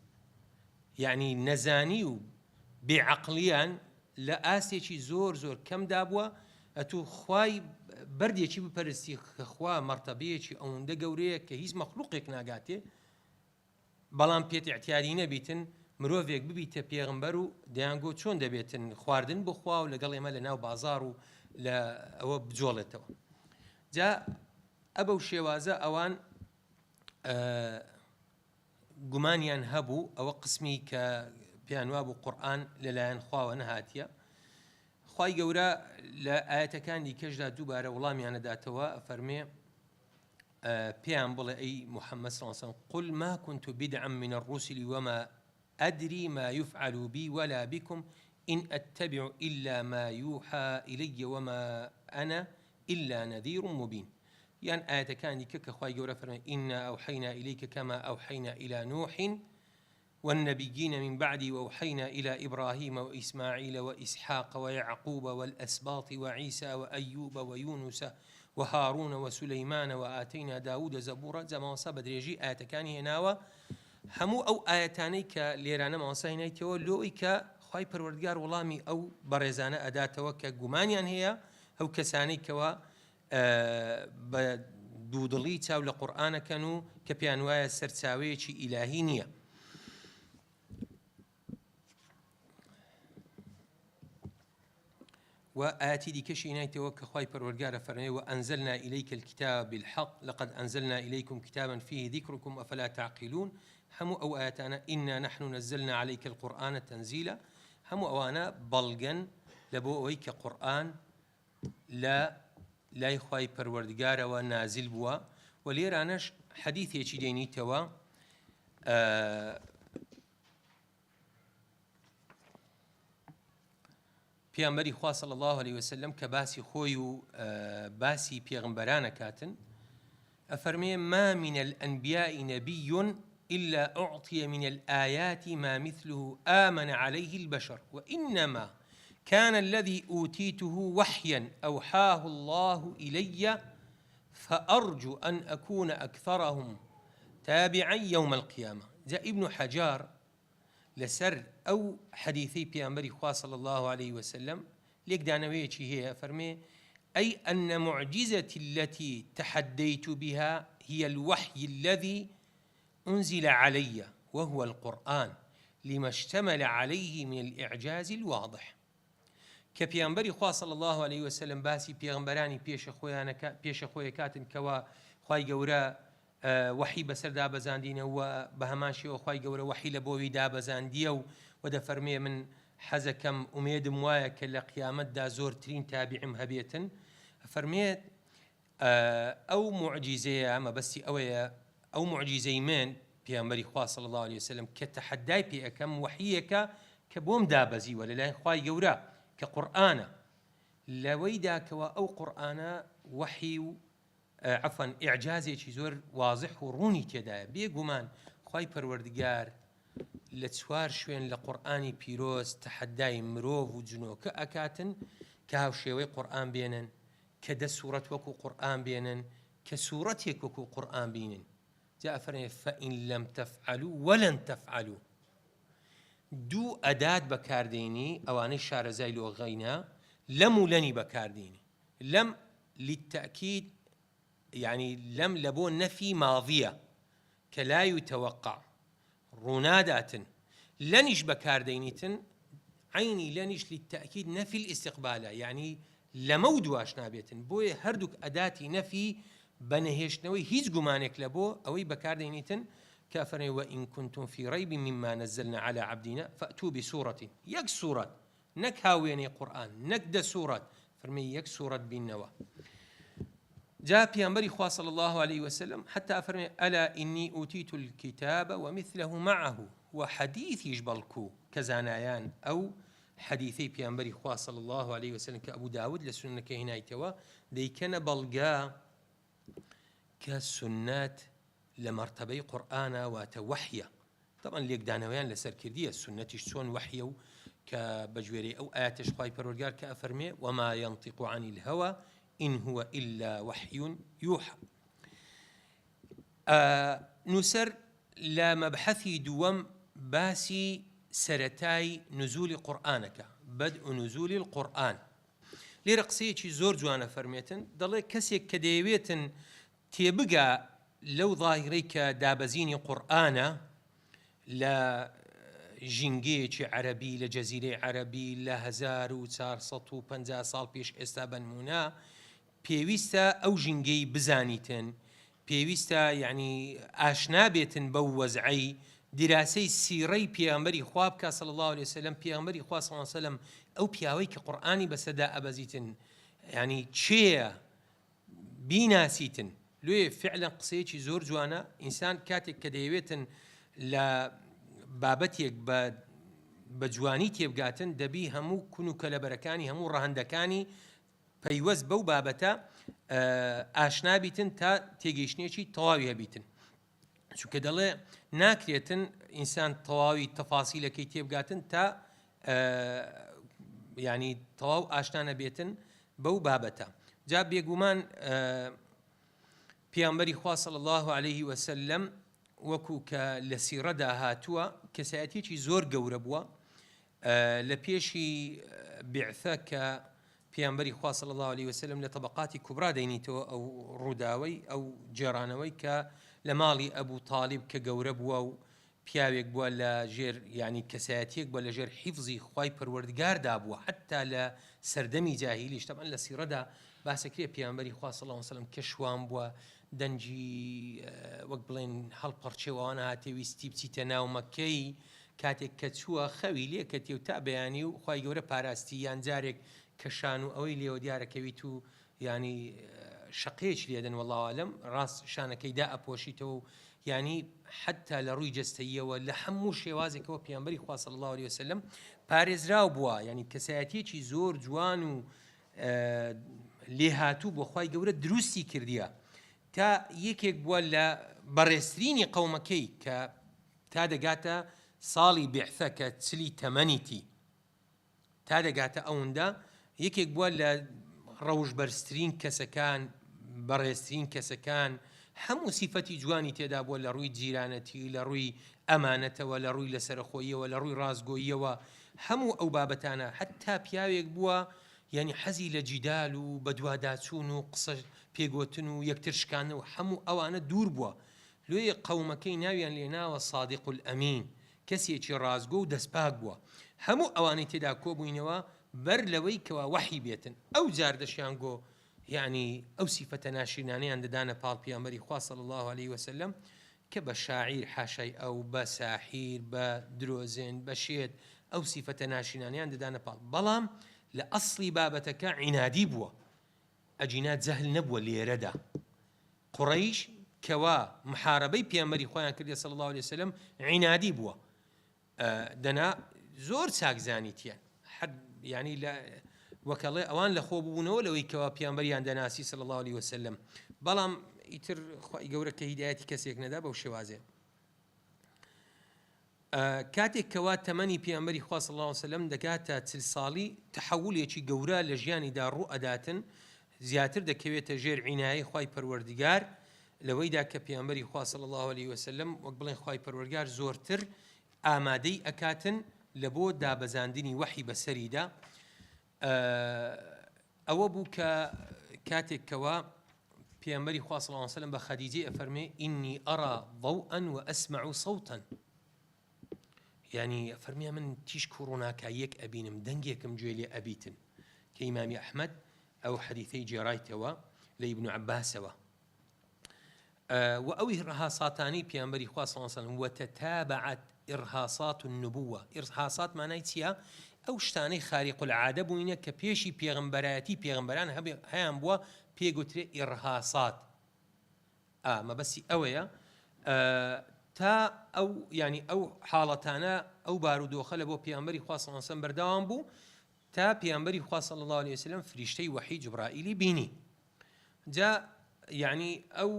یعنی نەزانی و بێ عەقڵیان لە ئاستێکی زۆر زۆر کەمدا بووە ئەتوو خوای بەردێکی بپەرستی کە خوا مەرتەبەیەکی ئەوەندە گەورەیە کە هیچ مەخلوقێک ناگاتێ بەڵام پێت ئیعتیادی نەبیتن مرۆڤێک ببیتە پێغەمبەر و دەیانگۆ چۆن دەبێتن خواردن بخوا و لەگەڵ ئێمە لە ناو بازاڕ و لە ئەوە بجۆڵێتەوە. جا ئەبەو شێوازە ئەوان گومانیان هەبوو ئەوە قسمی کە پێیان وابوو قورئان لەلایەن خواوە نەهاتیە خوای گەورە لە ئاەتەکان دیکەشدا دووبارە وڵامیان نەداتەوە فەرمێ پێیان بڵێ ئەی محەممەد صلی الله علیه وسلم قل ما كنت بدعا من الرسل وما أدري ما يفعل بي ولا بكم إن أتبع إلا ما يوحى إلي وما أنا إلا نذير مبين یان ئایەتەکانی دیکە کە خوای گەورە فەرمووی إنا أوحينا إليك كما أوحينا إلى نوح والنبيين من بعده وأوحينا إلى إبراهيم وإسماعيل وإسحاق ويعقوب والأسباط وعيسى وأيوب ويونس وهارون وسليمان وآتينا داود زبورا. جا مامۆستا بە درێژی ئایەتەکانی هێناوە هەموو ئەو ئایەتانەی کە لێرانە مامۆستا هێنایتەوە لۆی کە خوای پەروەردگار وەڵامی ئەو بەڕێزانە ئەداتەوە کە گومانیان هەیە ئەو کەسانەی کەوا بە دوودڵی چاو لە قورئان ئەکەن و کە پێیان وایە سەرچاوەیەکی ئیلاهی نییە. و ئاەتی دیکەشی نایتەوە کە خوای پەروەردگارە فەرمێ وأنزلنا إليك الكتاب بالحق لقد أنزلنا إليكم كتابا فيه ذكركم أفلا تعقلون هەموو ئەو ئاەتانە إنا نحن نزلنا عليك القرآن تنزيلا هەموو ئەوانە بەڵگەن لە بۆ ئەوەی کە قورئان لە لای خوای پەروەردگارەوە نازل بووە و لێرانەش حەدیثێکی دێنیتەوە پێغەمبەری خوا صلی الله علیه وسلم کە باسی خۆی و باسی پێغەمبەرانە کاتن ئەفەرمێ ما من الأنبياء نبي إلا أعطي من الآيات ما مثله آمن عليه البشر وإنما كان الذي أوتيته وحيا أوحاه الله إلي فأرجو أن أكون أكثرهم تابعا يوم القيامة. جا ابن حجار لەسەر ئەو حەدیثەی پێغەمبەری خوا صلی اللە علیه وسلم لێکدانەوەیەکی هەیە فەرمێ أي أن معجزتي التي تحديت بها هي الوحي الذي أنزل علي وهو القرآن لما اشتمل عليه من الإعجاز الواضح. کە پێغەمبەری خوا صلی اللە علیە وسلم باسی پێغەمبەرانی پێشە خۆیانەکە پێشە خۆیەکاتن کەوا خوای گەورە وەحی بەسەر دابەزاندینە و بە هەمان شێوە خوای گەورە وەحی لە بۆوی دابەزاندیە و و دەفەرمێ من حەزەکەم ئومێدم وایە کە لە قیامەتدا زۆرترین تابعم هەبێتن فەرمێت ئەو موعجیزەیە مەبەستی ئەوەیە ئەو موعجیزەی من پێغەمبەری خوا صلی اللە علیە وسلم کە تەحەدای پێ ئەکەم وەحییەکە کە بۆم دابەزیوە لەلایەن خوای گەورە کە قورئانە لەوەیدا کەوا ئەو قورئانە وەحی و عەفوەن ئیعجازێکی زۆر وازح و ڕوونی تێدایە بێگومان خوای پەروەردگار لە چوار شوێن لە قورئانی پیرۆز تەحەدای مرۆڤ و جنۆکە ئەکاتن کە هاوشێوەی قورئان بێنن کە دە سوڕەت وەکو قورئان بێنن کە سوڕەتێک وەکو قورئان بینن جا ئەفەرمێ فإن لم تفعلوا ولن تفعلوا دوو ئەدات بەکاردێنی ئەوانەی شارەزای لۆغەینە لەم و لەنی بەکاردێنی لەم للتأکید یعنی لەم لە بۆ نەفی ماضیە کە لا یتوقع ڕووناداتن لەنیش بەکاردەینیتن عەینی لەنیش للتأکید نەفی الاستقبالە یەعنی لەمەو دواش نابێتن بۆیە هەردووک ئەداتی نەفی بە نەهێشتنەوەی هیچ گومانێک لە بۆ ئەوەی بەکاردەینیتن کە فەرمی وإن كنتم في ريب مما نزلنا على عبدنا فأتوا بسورة یەک سورەت نەک هاووێنەی قورئان نەک دە سورەت فەرمی یەک سورەت بینەوە جا پێغەمبەری خوا صلی اللە علیه وسلم حتی ئەفەرمێ الا انی اوتیت الکتاب ومثله معه و حەدیثیش بەڵکو کە زانایان ئەو حەدیثەی پێغەمبەری خوا صلی اللە علیه وسلم کە ئەبو داود لە سوننەکەی هێنایتەوە دەیکەنە بەڵگە کە سوننەت لە مەرتەبەی قورئانە واتە وەحیە تەبعەن لێکدانەوەیان لەسەر کردیە سوننەتیش چۆن وەحیە و کە بەگوێرەی ئەو ئایەتەش خوای پەروەردگار کە ئەفەرمێ وما ينطق عن الهوى إن هو إلا وحي يوحى نووسەر لە مەبحەثی دووەم باسی سەرەتای نزولی قورئانەکە بدء نزول القرآن لێرە قسەیەکی زۆر جوانە فەرمێتن دەڵێ کەسێک کە دەیەوێتن تێبگا لەو ظاهیرەی کە دابەزینی قورئانە لە ژینگەیەکی عەرەبی لە جەزیرەی عەرەبی لە 1450 ساڵ پێش ئێستا بەنمونە پێویستە ئەو ژینگەی بزانیتن پێویستە یەعنی ئاشنا بێتن بەو وەزعەی دیراسەی سیڕەی پێغەمبەری خوا بکا صلی اللە علیە وسلم پێغەمبەری خوا صلی اللە علیە وسلم ئەو پیاوەی کە قورئانی بەسەردا ئەبەزیتن یەعنی کێیە بیناسیتن لۆیە فعلا قسەیەکی زۆر جوانە ئینسان کاتێک کە دەیەوێتن لە بابەتێک بە بە جوانی تێبگاتن دەبی هەموو کون و کەلەبەرەکانی هەموو ڕەهەندەکانی پەیوەست بەو بابەتە ئاشنا بیتن تا تێگەیشتنێکی تەواوی هەبیتن چونکە دەڵێ ناکرێتن ئینسان تەواوی تەفاسیلەکەی تێبگاتن تا ینی تەواو ئاشنا نەبێتن بەو بابەتە جا بێگومان پیامبەری خوا صلی الله عليه وسلم وەکو کە لە سیڕەدا هاتووە کەسایەتیەکی زۆر گەورە بووە لە پێشی بیعثە کە پێامبەری خوا صلی اللە علیە وسلم لە طبقاتی کوبرا دەینیتەوە ئەو ڕووداوەی ئەو گێڕانەوەی کە لە ماڵی ئەبو تالیب کە گەورە بووە و پیاوێک بووە لە ژێر یعنی کەسایەتیەک بووە لە ژێر حیفزی خوای پەروەردگاردا بووە حتا لە سەردەمی جاهیلیش تەبعەن لە سیڕەدا باسەکرێ پێامبەری خوا صلی اللە علیه وسلم کە شوان بووە دەنگی وەک بڵێن هەڵپەڕکێ و ئەوانە هاتێ ویستی بچیتە ناو مەککەی کاتێک کە چووە خەوی لێ کەتی و تا بەیانی و خوای گەورە پاراستی یان جارێک کە شان و ئەوەی لێوە دیارە کەویت و یانی شەقەیەکی لێدەن واللە اعلم ڕاست شانەکەی دا ئەپۆشیتەوە و یانی حتا لە ڕووی جەستەییەوە لە هەموو شێوازێکەوە پێغەمبەری خوا صلی الله علیه وسلم پارێزراو بووە یانی کەسایەتیەکی زۆر جوان و لێهاتوو بۆ خوای گەورە دروستی کردیە تا یەکێک بووە لە بەڕێزترینی قەومەکەی کە تا دەگاتە ساڵی بیعثە کە چلی تەمەنیتی تا دەگاتە ئەوندە یەکێک بووە لە ڕەوش بەرزترین کەسەکان بەڕێزترین کەسەکان هەموو سیفەتی جوانی تێدا بووە لە ڕووی جیرانەتی لە ڕووی ئەمانەتەوە لە ڕووی لەسەرخۆیەوە لە ڕووی ڕاستگۆییەوە هەموو ئەو بابەتانە حتا پیاوێک بووە یعنی حەزی لە جیدال و بەدواداچوون و قسە پێگوتن و یەکتر شکاندن و هەموو ئەوانە دوور بووە لۆیە قەومەکەی ناویان لێناوە صادق الامین کەسێکی ڕاستگۆ و دەستپاک بووە هەموو ئەوانەی تێدا کۆبووینەوە بەر لەوەی کەوا وەحی بێتن ئەو جار دەشیان گۆ یەعنی ئەو سیفەتە ناشرینانەیان دەدانە پاڵ پیامبەری خوا صلی اللە علیه وسلم کە بە شاعیر حاشای ئەو بە ساحیر بە درۆزن بە شێت ئەو سیفەتە ناشرینانەیان دەدانە پاڵ بەڵام لە ئەسڵی بابەتەکە عینادی بووە ئەگینا جەهل نەبووە لێرەدا قوڕەیش کەوا محارەبەی پێغەمبەری خۆیان کردیە صلی اللە علیە وسلم عینادی بووە دەنا زۆر چاک زانیتیان حد یعنی لە وەکەڵێ ئەوان لە خۆ بوونەوە لەوەی کەوا پێغەمبەریان دەناسی صلی اللە علیه وسلم بەڵام ئیتر خوای گەورە کە هیدایەتی کەسێک نەدا بەو شێوازێ کاتێک کەوا تەمەنی پێغەمبەری خوا صلی اللە علیە وسلم دەگاتە چل ساڵی تەحەولێکی گەورە لە ژیانیدا ڕوو ئەداتن زیاتر دەکەوێتە ژێر عینایەی خوای پەروەردگار لەوەیدا کە پێغەمبەری خوا صلی اللە علیە وسلم وەک بڵێن خوای پەروەردگار زۆرتر ئامادەی ئەکاتن لە بۆ دابەزاندنی وەحی بەسەریدا ئەوە بوو کە کاتێک کەوا پێغەمبەری خوا صلی اللە علیه وسلم بە خەدیجەی ئەفەرمێ ئینی ئەرا ضوءا واسمع صوتا یعنی فەرمیە من تیشک و ڕووناکاییەک ئەبینم دەنگێکم گوێ لێ ئەبیتن کە ئیمامی ئەحمەد ئەو حەدیثەی گێڕایتەوە لە ئیبن عەباسەوە وە ئەو ئیڕهاساتانەی پێغەمبەری خوا صلی اللە علیە وسلم وتتابعت ارهاصات النبوە ارهاصات مانای چیە ئەو شتانەی خارق العادە بووینە کە پێشی پێغەمبەرایەتی پێغەمبەران هەیان بووە پێ گوترێ ارهاصات ئا مەبەستی ئەوەیە تا ئەو ینی ئەو حاڵەتانە ئەو بارودۆخە لە بۆ پێغەمبەری خوا صلی اللە علیه وسلم بەردەوام بوو تا پێغەمبەری خوا صلی اللە علیه وسلم فریشتەی وەحی جبرائیلی بینی جا یەعنی ئەو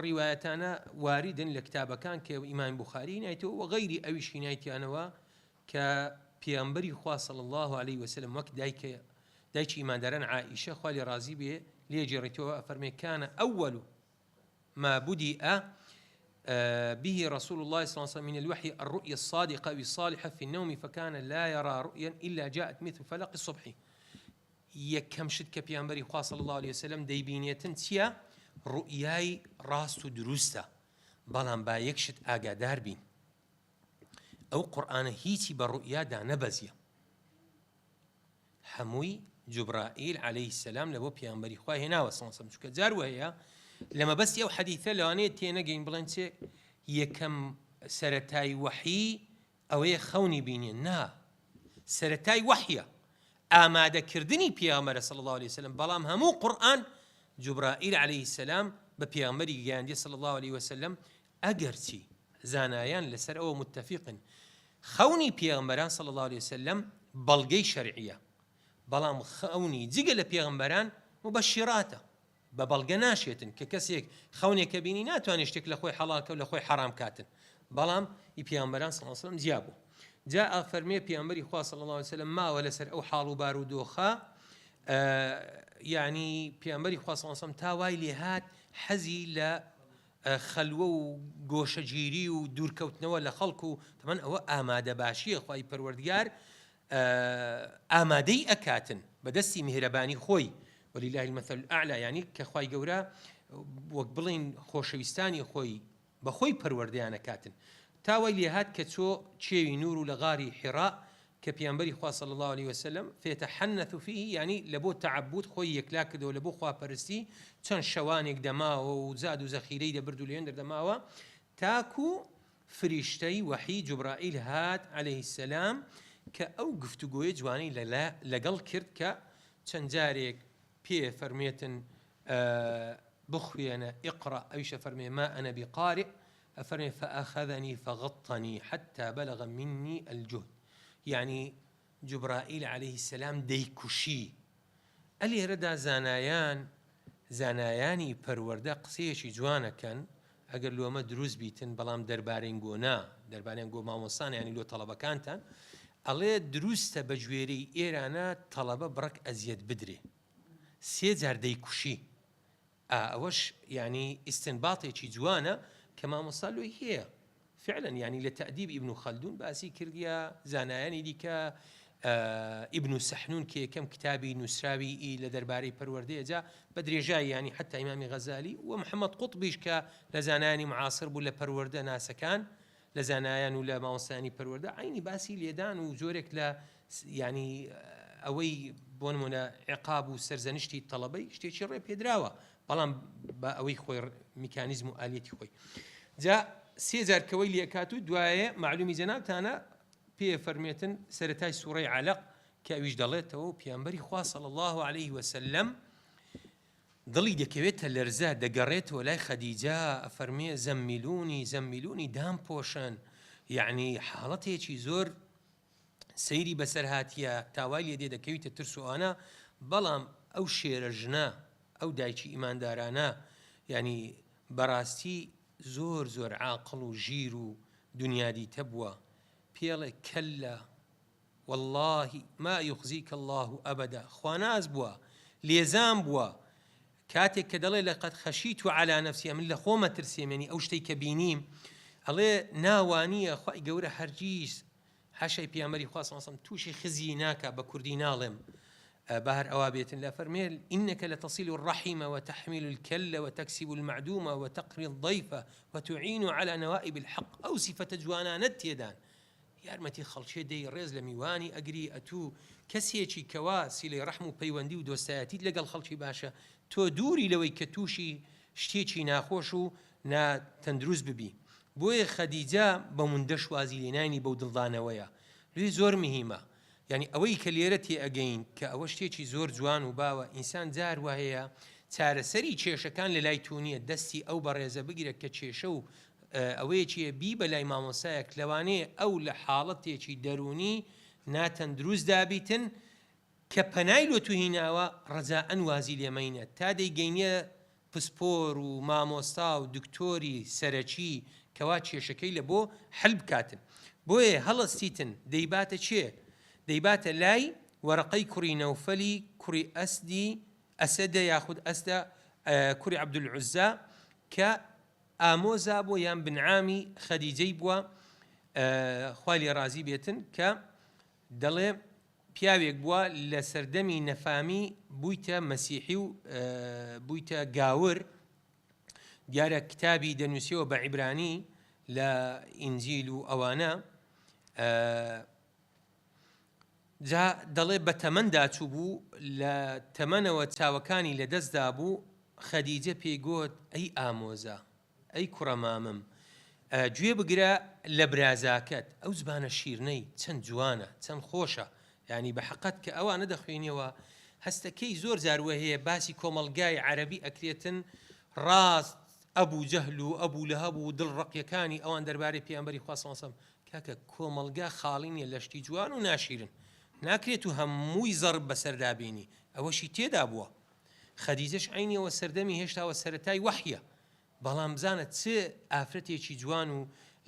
ڕیوایەتانە واریدن لە کتابەکان کە ئیمام بوخاری هینایتەوە و غەیری ئەویش هینایتیانەوە کە پێغەمبەری خوا صلی الله علیه وسلم وەک دایکە دایکی ئیمانداران عائیشە خوا لێ ڕازی بێ لێ گێڕیتەوە ئەفەرمێ کان اول ما بدئ به رسول الله صلى الله عليه وسلم من الوحي الرؤيا الصادقة أو الصالحة في النوم فكان لا يرى رؤيا إلا جاءت مثل فلق الصبح یەکەم شت کە پێغەمبەری خوا صلی اللە علیە وسلم دەیبینێتن چیە؟ ڕوئیای ڕاست و دروستە، بەڵام با یەک شت ئاگادار بین. ئەو قورئانە هیچی بە ڕوئیا دانەبەزیە هەمووی جوبرائیل علیە السلام لە بۆ پێغەمبەری خوا هێناوە صلی اللە علیە وسلم چونکە جار وەهەیە لە مەبەستی ئەو حەدیثە لەوانەیە تێنەگەین بڵێن چێ یەکەم سەرەتای وەحی ئەوەیە خەونی بینێ نا سەرەتای وەحیە ئامادەکردنی پێغەمبەرە صلی اللە علیه وسلم بەڵام هەموو قورئان جوبرائیل علیه السلام بە پێغەمبەری گەیاندیە صلی اللە علیه وسلم ئەگەرچی زانایان لەسەر ئەوە متفقن خەونی پێغەمبەران صلی اللە علیه وسلم بەڵگەی شەرعیە بەڵام خەونی جگە لە پێغەمبەران مبشراتە بە بەڵگە ناشێتن کە کەسێک خەونێکە بینی ناتوانێت شتێک لە خۆی حەڵال کە و لە خۆی حەرام کاتن بەڵام ئی پێغەمبەران صلی اللە علیه وسلم جیا بوو جا ئەفەرمێ پێغەمبەری خوا صلی اللە علیه وسلم ماوە لەسەر ئەو حاڵ و بار و دۆخە یعنی پێغەمبەری خوا صلی اللە علیه وسلم تا وای لێهات حەزی لە خەلوە و گۆشەگیری و دوورکەوتنەوە لە خەڵک و تەبعەن ئەوە ئامادەباشیە خوای پەروەردگار ئامادەی ئەکاتن بە دەستی میهرەبانی خۆی ولله المثل الاعلى یعنی کە خوای گەورە وەک بڵین خۆشەویستانی خۆی بە خۆی پەروەردەیان ئەکاتن تا وای لێهات کە چۆ کێوی نور و لە غاری حیڕا کە پێغەمبەری خوا صلی اللە علیە وسلم فیتحنث فیه یانی لە بۆ تەعەبود خۆی یەکلا کردەوە لە بۆ خواپەرستی چەند شەوانێک دەماوە و زاد و زەخیرەی دەبرد و لەوێندەر دەماوە تاکو فریشتەی وەحی جوبرائیل هات علیه السلام کە ئەو گفتوگۆیە جوانەی لەگەڵ کرد کە چەند جارێک پێ فەرمێتن بخوێنە اقرأ ئەویش ئەفەرمێ ما انا بقارئ ئەفەرمێ فاخذنی فغطنی حتی بلغ منی الجهد یەعنی جوبرائیل علیه السلام دەیکوشی ئەلێرەدا زانایان زانایانی پەروەردە قسەیەکی جوان ئەکەن ئەگەر لۆمە دروست بیتن بەڵام دەربارەین گۆ نا دەربارەیان گۆ مامۆستان یانی لۆ تەڵەبەکانتان ئەڵێ دروستە بە گوێرەی ئێرانە تەڵەبە بڕەک ئەزیەت بدرێ سێ جار دەیکوشی ئا ئەوەش یانی ئیستنباتێکی جوانە کە مامۆستا لۆی هەیە فعلا یانی لە تەئدیب ئیبن خەلدون باسی کردیە زانایانی دیکە ئیبن سەحنون کە یەکەم کتابی نووسراوی ئی لە دەربارەی پەروەردەیە جا بە درێژایی یانی حتا ئیمامی غەزالی و محەممەد قوتبیش کە لە زانایانی معاصر بوو لە پەروەردە ناسەکان لە زانایان و لە مامۆستایانی پەروەردە عەینی باسی لێدان و جۆرێک لە یانی ئەوەی بۆ نمونە عقاب و سەرزەنشتی تەڵەبەی شتێکی ڕێ پێدراوە بەڵام بە ئەوەی خۆی میکانیزم و ئالیەتی خۆی جا سێ جار کەوەی لێکات و دوایە معلومی جەنابتانە پێ فەرمێتن سەرەتای سوڕەی عەلەق کە ئەویش دەڵێتەوە و پیامبەری خوا صلی الله علیه وسلم دڵی دەکەوێتە لەرزە، دەگەڕێتەوە لای خەدیجە، ئەفەرموێ، زەممیلونی، زەممیلونی، دامپۆشن، یەعنی حاڵەتێکی زۆر سەیری بەسەر هاتیە، تا وای لێ دێ دەکەویتە ترس و ئەوانە، بەڵام ئەو شێرە ژنە، ئەو دایکی ئیماندارانە، یەعنی بەڕاستی زۆر زۆر عاقڵ و ژیر و دونیادیتە بووە، پێڵێ، کەللا، واللە ما یخزیک اللە ابدا خواناس بووە لێزان بووە کاتێک کە دەڵێ لقد خشیت علی نفسی ئەمن لە خۆمە ترسێم یعنی ئەو شتەی کە بینیم ئەڵێ نا وانییە خوای گەورە هەرگیز حاشای پێغەمبەری خوا صلی اللە علیه و سلم تووشی خزی ناکا بە کوردی ناڵێم با هەر ئەوا بێتن لە فەرمێ انک لتصل الرحم وتحمل الکل وتکسب المعدوم وتقری الضیف وتعین علی نوائب الحق ئەو سیفەتە جوانانەت تێدان یارمەتی خەڵکێ دەی ڕێز لە میوانی ئەگری ئەتوو کەسێکی کەوا سیلەی ڕەحم و پەیوەندی و دۆستایەتیت لەگەڵ خەڵکی باشە تۆ دووری لەوەی کە تووشی شتێکی ناخۆش و نا تەندروست ببی بۆیە خەدیجە بەوندەش وازی لێناینی بەو دڵدانەوەیە لێ زۆر مهیمە یانی ئەوەی کە لێرە تێئەگەین کە ئەوە شتێکی زۆر جوان و باوە ئینسان جار وهەیە چارەسەری کێشەکان لە لای تۆ نییە دەستی ئەو بەڕێزە بگرە کە کێشە و ئەوەیەکیە بیبە لای مامۆستایەک لەوانەیە ئەو لە حاڵەتێکی دەروونی ناتەندروستدا بیتن کە پەنای لۆ تو هیناوە ڕەجائەن وازی لێ مەینە تا دەیگەینیە پسپۆر و مامۆستا و دکتۆری سەرەکی کەوا کێشەکەی لە بۆ حل بکاتن بۆیە هەڵەستیتن دەیباتە کێ دەیباتە لای وەرەقەی کوڕی نەوفەلی کوڕی ئەسدی ئەسەدە یاخود ئەسدە کوڕی عەبدولعوزا کە ئامۆزا بووە یان بنعامی خەدیجەی بووە خوای لێ ڕازی بێتن کە دەڵێ پیاوێک بووە لە سەردەمی نەفامی بوویتە مەسیحی و بوویتە گاور دیارە کتابی دەنووسیەوە بە عیبرانی لە ئینجیل و ئەوانە. جا دەڵێ بە تەمەندا چووبوو، لە تەمەنەوە چاوەکانی لە دەست دابوو، خەدیجە پێی گۆت، ئەی ئامۆزا، ئەی کوڕە مامم، گوێ بگرە لە برازاکەت، ئەو زبانە شیرنەی چەند جوانە، چەند خۆشە، یانی بە حەقەت کە ئەوانە دەخوێنیەوە هەستەکەی زۆر جار وەهەیە باسی کۆمەڵگای عەرەبی ئەکرێتن ڕاست ئەبو جەهل و ئەبو لەهەب و دڵ ڕەقیەکانی ئەوان دەربارەی پێغەمبەری خوا صلی اللە علیە وسلم کاکە کۆمەڵگا خاڵی نیە لە شتی جوان و ناشیرن ناکرێت و هەمووی زەڕب بەسەردا بینی ئەوەشی تێدا بووە خەدیجەش عەینیەوە سەردەمی هێشتاوە سەرەتای وەحیە بەڵام بزانە چ ئافرەتێکی جوان و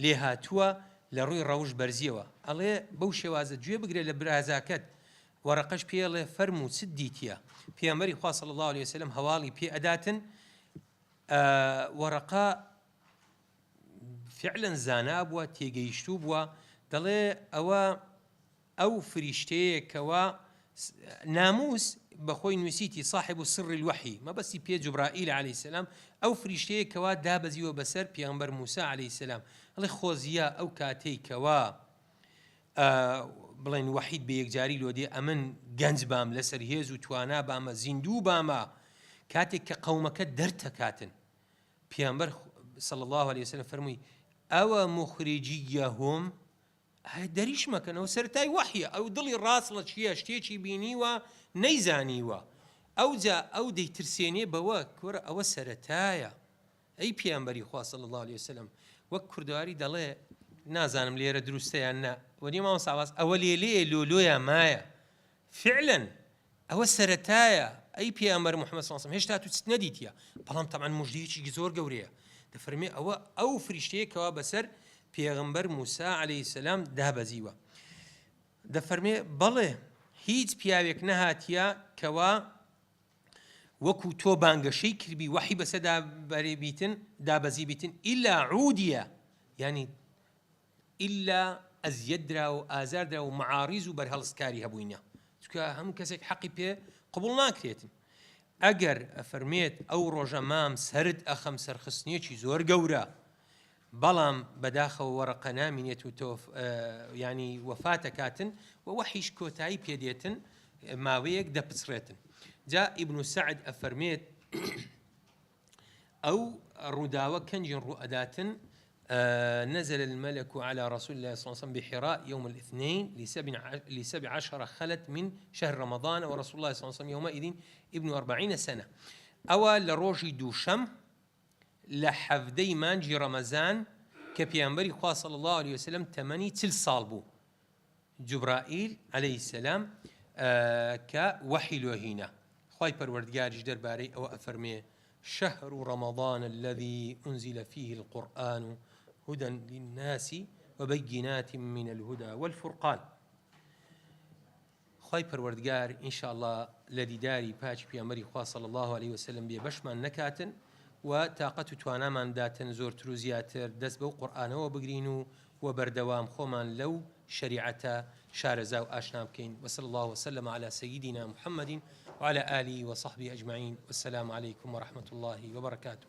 لێهاتووە لە ڕووی ڕەوشت بەرزیەوە ئەڵێ بەو شێوازە گوێ بگرە لە برازاکەت وەڕەقەش پێی ئەڵێ فەرموو چت دیتیە پێغەمبەری خوا صلی اللە علیە وسلم هەواڵی پێ ئەداتن وەڕەقە فعلا زانا بووە تێگەیشتوو بووە دەڵێ ئەوە ئەو فریشتەیە کەوا ناموس بەخۆی نووسیتی صاحب سر الوحی مەبەستی پێ جوبرائیل علیه السلام ئەو فریشتەیە کەوا دابەزیوە بەسەر پێغەمبەر موسی علیه السلام ئەڵێ خۆزیە ئەو کاتەی کەوا بڵێن وەحید بە یەکجاری لۆ دێ ئەمن گەنج بام لەسەر هێز و توانا بامە زیندوو بامە کاتێک کە قەومەکە دەرتەکاتن پێغەمبەر صلی الله علیه وسلم فەرمووی ئەوە مخرجیهم ئایا دەریش مەکەن ئەوە سەرەتای وەحیە ئەو دڵی ڕاست چییە شتێکی بینیوە نەیزانیوە ئەوجا ئەو دەیترسێنێ بەوە کورە ئەوە سەرەتایە ئەی پێغەمبەری خوا صلی اللە علیه وسلم وەک کوردەواری دەڵێ نازانم لێرە دروستە یان نا وەنیە مامۆستا عەباس ئەوە لێلێیە لۆلۆیا مایە فعلا ئەوە سەرەتایە ئەی پێغەمبەر محمد صلی اللە علیه وسلم هێشتا تو چت نەدیتیە بەڵام تەبعەن مژدەیەکی زۆر گەورەیە دەفەرمێ ئەوە ئەو فریشتەیە کەوا بەسەر پێغەمبەر موسی علیه السلام دابەزیوە دەفەرمێ بەڵێ هیچ پیاوێک نەهاتیە کەوا وەکو تۆ بانگەشەی کردبی وەحی بەسەر بیتن دابەزی بیتن ئیلا عودیە یعنی ئیلا ئەزیەت درا و ئازار درا و معاریز و بەرهەڵستکاری هەبووینە چونکە هەموو کەسێک حەقی پێ قبوڵ ناکرێتن ئەگەر ئەفەرمێت ئەو ڕۆژە مام سەرت ئەخەم سەرخستنێکی زۆر گەورە بەڵام بەداخەوە وەڕەقە نامینێت و تۆف یانی وەفاتەکاتن و وەحیش کۆتایی پێدێتن ماوەیەک دەپچڕێتن جا ئیبن سەعد ئەفەرمێت ئەو ڕووداوە کەنجین ڕوو ئەداتن نزل الملك على رسول الله صلى الله عليه وسلم بحراء يوم الاثنين لسبع عشر خلت من شهر رمضان ورسول الله صلى الله عليه وسلم يومئذ ابن أربعين سنة ئەوە لە ڕۆژی دووشەم لە حەڤدەی مانگی ڕەمەزان کە پێغەمبەری خوا صلی اللە علیە وسلم تەمەنی چل ساڵ بوو جوبرائیل علیە السلام کە وەحی لۆ هینا خوای پەروەردگاریش دەربارەی ئەوە ئەفەرمێ شهر رمضان الذي أنزل فيه القرآن هدى للناس وبينات من الهدى والفرقان خوای پەروەردگار ان شاء اللە لە دیداری پاکی پێغەمبەری خوا صلی اللە علیە وسلم بێ بەشمان نەکاتن و تاقەت و توانامان بداتن زۆرتر و زیاتر دەست بەو قورئانەوە بگرین و و بەردەوام خۆمان لەو شەریعەتە شارەزا و ئاشنا بکەین وصلی اللە وسلم علی سیدنا محمد وعلی آله وصحبه اجمعین والسلام علیکم ورحمة اللە وبرکاته.